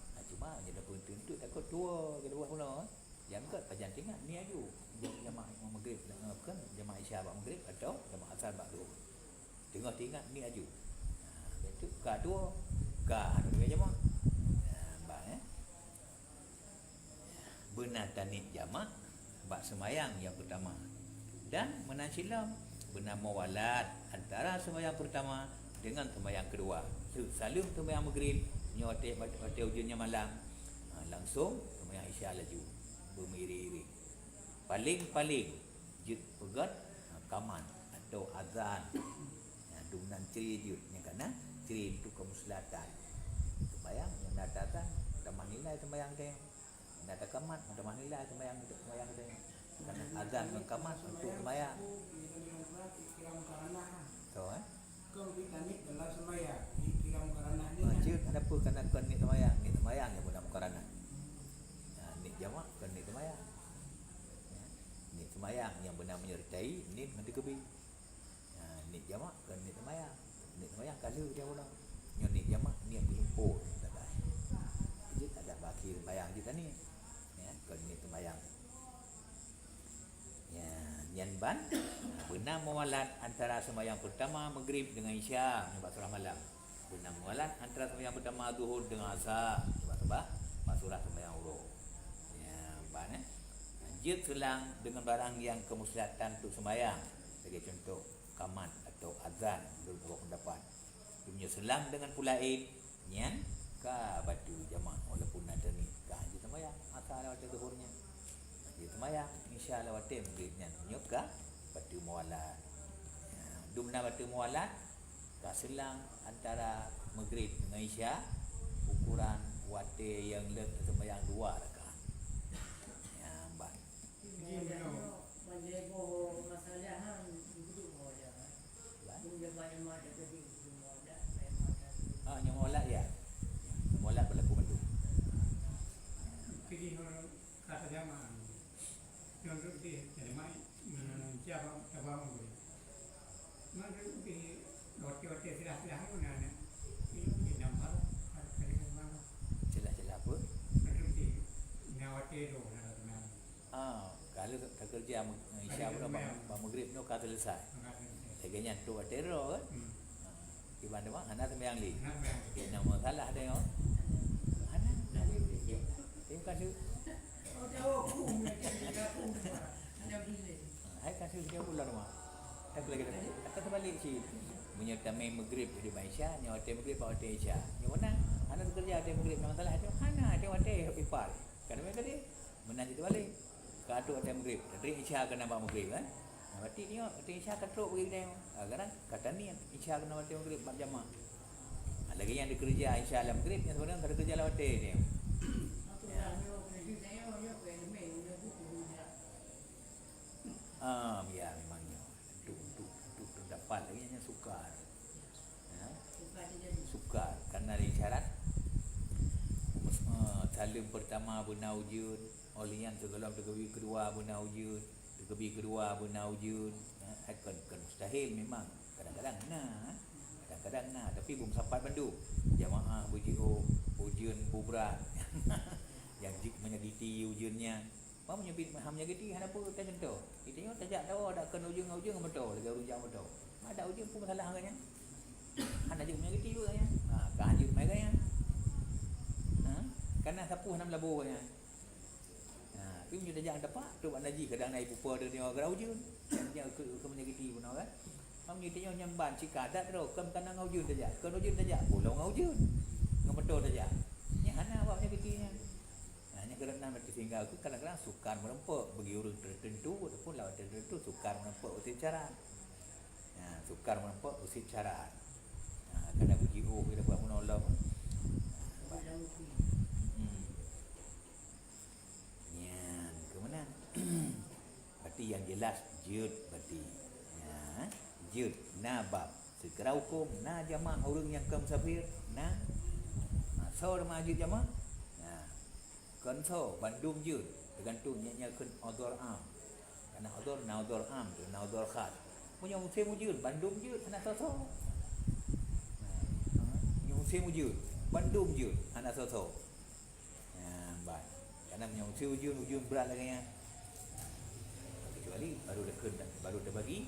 Nah, cuma nyang na peunteuk takot tuwo keudua bunoe. Nyang keunong pajan teuingat niet aju. Jamak Maghrib, eh, bukan, jamak Isya bak Maghrib atau jamak Asar bak Zuhur. Teungoh teuingat niet aju. Nah, beutôi ka tuwo, ka anu lagée jamak. Nah, bah, eh. Beuna taniet jamak bak seumayang nyang peutama. Dan meunan cit lom, beuna muwalat antara seumayang peutama deungon seumayang keudua. Saleuem seumayang Maghrib, nyoe watée, watée ujeuen nyan malam, ha, langsong seumayang Isya laju, beumeiring-iring. Paleng-paleng jeuet peugét, ha, kamat atau azan. Ha, dumnan cre jeuet, nyang kana cre untuk kemuslatan. Seumayang nyang na azan, tamah nilai seumayang teuh. Nyang na kamat, tamah nilai seumayang untuk seumayang teuh. Karena azan ngon kamat untuk seumayang. Betul, eh? Kon taniet dalam seumayang, iktiram karanah ni. Ha, kan? Jeuet, ada apa kana kon niet seumayang, niet seumayang nyang beuna mukaranah. Hmm. Ha, niet jamak kon niet seumayang. Ya. Niet seumayang nyang beuna menyertai niet ngon teukeubie. Ha, niet jamak kon niet seumayang. Niet seumayang ka lheueh dia ulang. Nyoe niet jamak, niet meuhimpun. Jeuet ada bak akhé seumayang jeuet taniet. Ya, kon niet seumayang. Ya, nyan ban, beuna muwalat antara seumayang peutama Maghrib deungon Isya nibak surah malam. Beuna muwalat antara seumayang peutama Zuhur deungon Asa nibak, nibak surah seumayang uroe. Ya, ban, eh. Jeuet seulang deungon barang nyang kemuslatan untuk seumayang. Lagée cuntoh, kamat atau azan, menurut dua pendapat. Meunyoe seulang deungon peue laén, nyan ka bateue jamak walaupun na taniet, ka jeuet seumayang Asa lewat watée Zuhur nyan. Jeuet seumayang Isya lewat watée Maghrib nyan, nyoe ka bateue muwalat. Ya, dumnan bateue muwalat, ka seulang antara Maghrib deungon Isya, ukuran watée nyang leuet seumayang dua rakaat. Ya, ban. Jih nyoe. Ah, nyang muwalat ya. Muwalat berlaku mandum. Jadi, ka tajamaah. Nyang tu di tajamaah, hmm, siapa, siapa orang tu? Mana tu di hotel-hotel silah-silah tu, nah, nah. Di, di nampak, ada, ada mana? Silah-silah apa? Ada di, nah, hotel tu. Ya, udah bak, bak maghrib tu ka selesai. Lagèe nyan tu watèe droe kan? Hmm. Ha, kiban tu mah hana seumayang lé. Hana seumayang lé. Kena masalah dia, oh. Hana. Terima kasih. Hai kasih dia pula rumah. Tak lagi dah. Tak terbalik sih. Punya tameng maghrib di Malaysia, nyawa watèe maghrib bak watèe Isya. Nyawa mana? Hana kerja watèe maghrib, nama salah tu. Hana, watèe watèe ipar. Kan main tadi. Meunan cit balik. Ka trok watèe maghrib, tadi Isya keunan bak maghrib kan. Nah, berarti nyoe watèe Isya ka trok bagi dia. Ha, kadang kata ni Isya keunan watèe maghrib bak jamaah. Ha, lagèe nyang dikeureuja Isya lam maghrib, nyang sebenarnya ka dikeureuja lam watèe dia. Ya. Ah, ya memang nyoe. Untuk, untuk, untuk dapat lagi hanya sukar. Ha? Sukar. Karena ada isyarat. Mus-, eh, saleuem pertama beuna ujeuen, oh lheueh nyan sigohlom teukeubit keudua beuna ujeuen, teukeubit keudua beuna ujeuen. Ha? Hai kon, kon mustahil memang. Kadang-kadang na, kadang-kadang na, tapi beu meusapat bandum. Jamaah beujiôh, ujeuen bubrat. Nyang jeuet menyakiti ujeuen nyan. Bah meunyoe pih hana meunyoe geuti hana peue teuh contoh. Geutanyoe tajak tawoe dak keu ujeuen ngon ujeuen ngon moto, lagèe ureueng jak moto. Adak ujeuen peue masalah ngon nyan? Hana jeuet meunyoe geuti peue nyan. Ha, ka jeuet mai nyan. Ha, kana sapeue hana meulabô nyan. Ha, tapi meunyoe tajak teumpat, tu bak najih kadang na ipupa deungon gara ujeuen. Nyan keu, keu meunyoe geuti bunoe kan. Meunyoe tanyoe nyan ban cit ka adat droe, kon kana ngon ujeuen tajak. Kon ujeuen tajak, pulang ngon ujeuen. Ngon moto tajak. Nyan hana awak meunyoe geuti nyan. Nah, nyan keureuna meuti sehingga aku kadang-kadang sukar meureumpok bagi ureueng tertentu ataupun lawan tertentu sukar meureumpok useb cara. Nah, sukar meureumpok useb cara. Nah, kadang uji oh kita buat menolong. Hmm. Nyan, keu meunan. Berarti yang jelas jeuet berarti. Ya, jeuet na bab. Secara hukum na jamaah ureueng nyang ka musafir, na. Ha, soe teuma jeuet jamaah? Na. Kon soe, bandum jeuet, teugantung nyan nyan kheun udhur am. Kana udhur, na udhur am, na udhur khas. Meunyoe musém ujeuen, bandum jeuet, hana soe-soe. Na, ha, meunyoe musém ujeuen, bandum jeuet, hana soe-soe. Nyan ban. Karena meunyoe ujeuen, ujeuen brat lagèe nyan. Kecuali baru takheun, baru tabagi.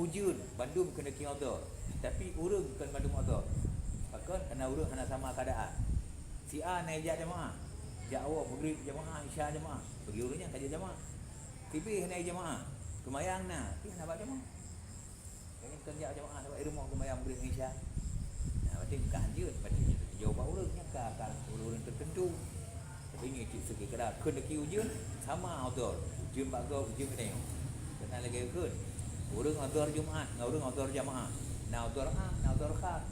Ujeuen bandum keuneuk udhur, tapi ureueng kon bandum udhur. Pakon? Karena ureueng hana sama keuadaan. Si A na jak jamaah, jak awak maghrib jamaah, isya jamaah. Bagi ureueng nyan ka jak jamaah. Si B hana jamaah, seumayang na, tapi hana bak jamaah. Jadi, kon jak jamaah sabab di rumoh seumayang maghrib ngon isya. Nah, berarti ka hanjeuet, berarti jauh bak ureueng nyan ka, ka ureueng-ureueng tertentu. Tapi nyoe cit seukira keuneuk ujeuen sama udhur. Ujeuen bak gob, ujeuen geutanyoe. Keunan lagèe kheun. Ureueng udhur Jumaat ngon ureueng udhur jamaah. Na udhur am, na udhur khas.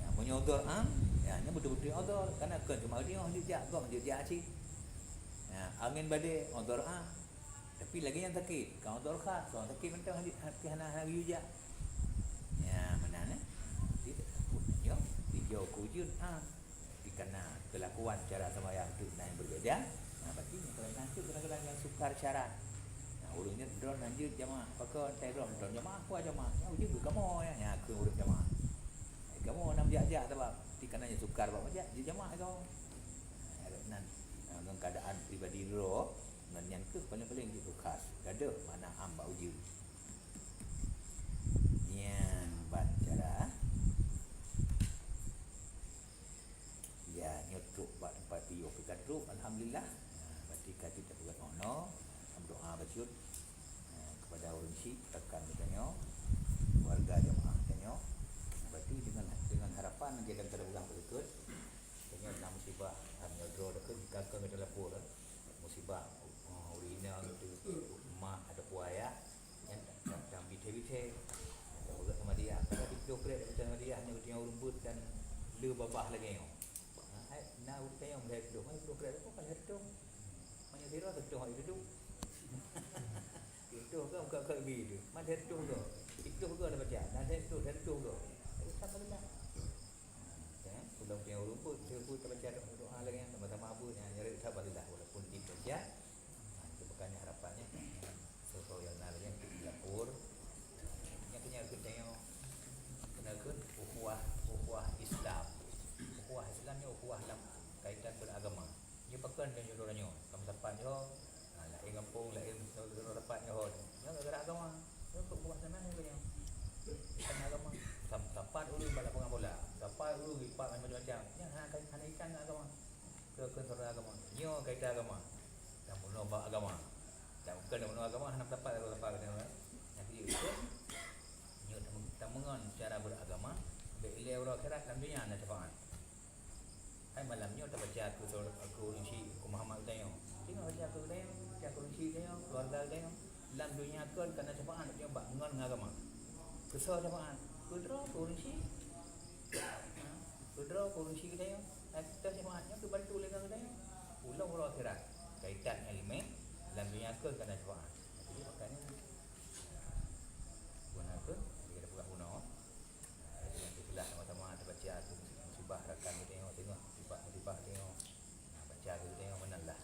Ya, meunyoe udhur am, ya, nyan beutôi-beutôi udhur. Karena kon cuma geutanyoe hanjeuet jak, gob hanjeuet jak cit. Ya, angén badai, udhur am. Tapi lagèe nyang sakét, ka udhur khas, ureueng sakét mantong hana, hana, hana geuyue jak. Ya, meunan, eh. Jadi, takot nyoe, dijaweueb keu ujeuen, ha. Tapi karena kelakuan cara sembahyang tu na nyang berbeda, nah, berarti kadang-kadang tu kadang-kadang nyang sukar syarat. Nah, ureueng nyan droe hanjeuet jamaah, pakon tai droe nonton jamaah, kuat jamaah. Nyang ujeuen kamoe, ya, nyang keu ureueng jamaah. Kamoe na jak-jak sabab, tapi karena nyang sukar bak meujak, jeuet jamaah kamoe. Nah, nan, nah, ngon keadaan pribadi droe, Ngon nyan keuh paléng-paléng jeuet keu khas, gadôh makna am bak ujeuen. Nyan ban cara. Ya, nyoe trok bak teumpat piôh pih ka trok, alhamdulillah. Nah, berarti ka jeuet tapeugah meunoe, meudoa bacut, nah, kepada ureueng syik, rakan geutanyoe, keluarga jamaah geutanyoe. Nah, berarti dengan, dengan harapan lagèe dan teulah ulang beureukat, tanyoe na musibah, nyoe droe teuka, ka keuh geutanyoe lapor, eh. Musibah, oh, ureueng inong teuh, mak ataupun ayah, nyan tam, tam, tam bithèe-bithèe. Ka peugah keu Madiyah, ka diploh krek daripada Madiyah, nyoe geutanyoe ureueng beuet dan le babah lagèe nyoe. Ha, hai, na ureueng tanyoe meuhai ploh, meuhai ploh krek, ka lhèe reutôh. Meunyoe sidroe reutôh, hai reutôh. Reutôh ka, buka, buka bi tu. Man lhèe reutôh ka. Reutôh ka dah baca. Na lhèe reutôh, lhèe reutôh ka. Tapi tak pernah. Ya, ulôn punya ureueng pun, dia pun terbaca doa lagi yang sama-sama apa yang nyari tak barilah walaupun di kerja. Ha, itu bukannya harapannya. So, so yang nak lagi untuk lapor. Yang punya kena kena ke ukhuwah, ukhuwah Islam. Ukhuwah Islam ni ukhuwah dalam kaitan beragama. Dia pakon dan jodoh nyoe, kamu dapat nyoe. Ha, lain kampung, lain dapat nyoe. Pak macam-macam. Nyan hana, hana kaitan ngon agama. Keu, keu saudara agama. Nyoe kaitan agama. Dan bunoe bak agama. Dan bukan bunoe agama, hana pendapat, hana pendapat kata orang. Nyang keu jeuet, nyoe tameungon secara beragama, bèk ilèe uroe akhirat, lam dunia na syafaat. Hai malam nyoe tabaca keu, keu ureueng syik, keu Muhammad geutanyoe. Teungoh baca keu geutanyoe, baca keu ureueng syik geutanyoe, keluarga geutanyoe. Lam dunia kon ka na syafaat nyoe bak ngon agama. Keu soe syafaat? Keu droe, keu ureueng syik. Keu droe, keu ureueng syik geutanyoe. Tapi syafaat nyoe keu bantu lé ngon geutanyoe. Ulôn uroe akhirat. Kaitan ngon ileumèe, lam dunia kon ka na syafaat. Jadi makanya guna keu, jadi kita peugah guna. Jadi nanti pula sama-sama tabaca tu musibah rakan geutanyoe, teungoh musibah-musibah geutanyoe. Nah, baca geutanyoe meunan lah.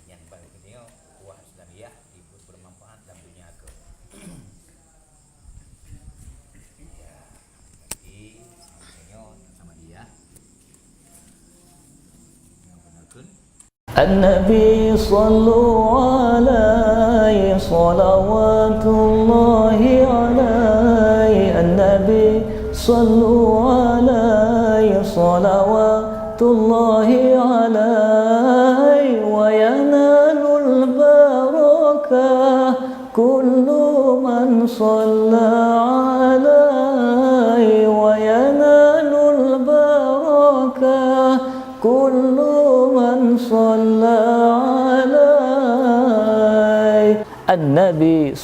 Nyan ban geutanyoe ukhuwah Islamiyah bermanfaat lam dunia kon. Ya, jadi geutanyoe sama dia. Yang benar kun. النبي صلوا عليه صلوات الله عليه، النبي صلوا عليه صلوات الله عليه، وينال البركة كل من صلى عليه، وينال البركة كل من صلى عليه. النبي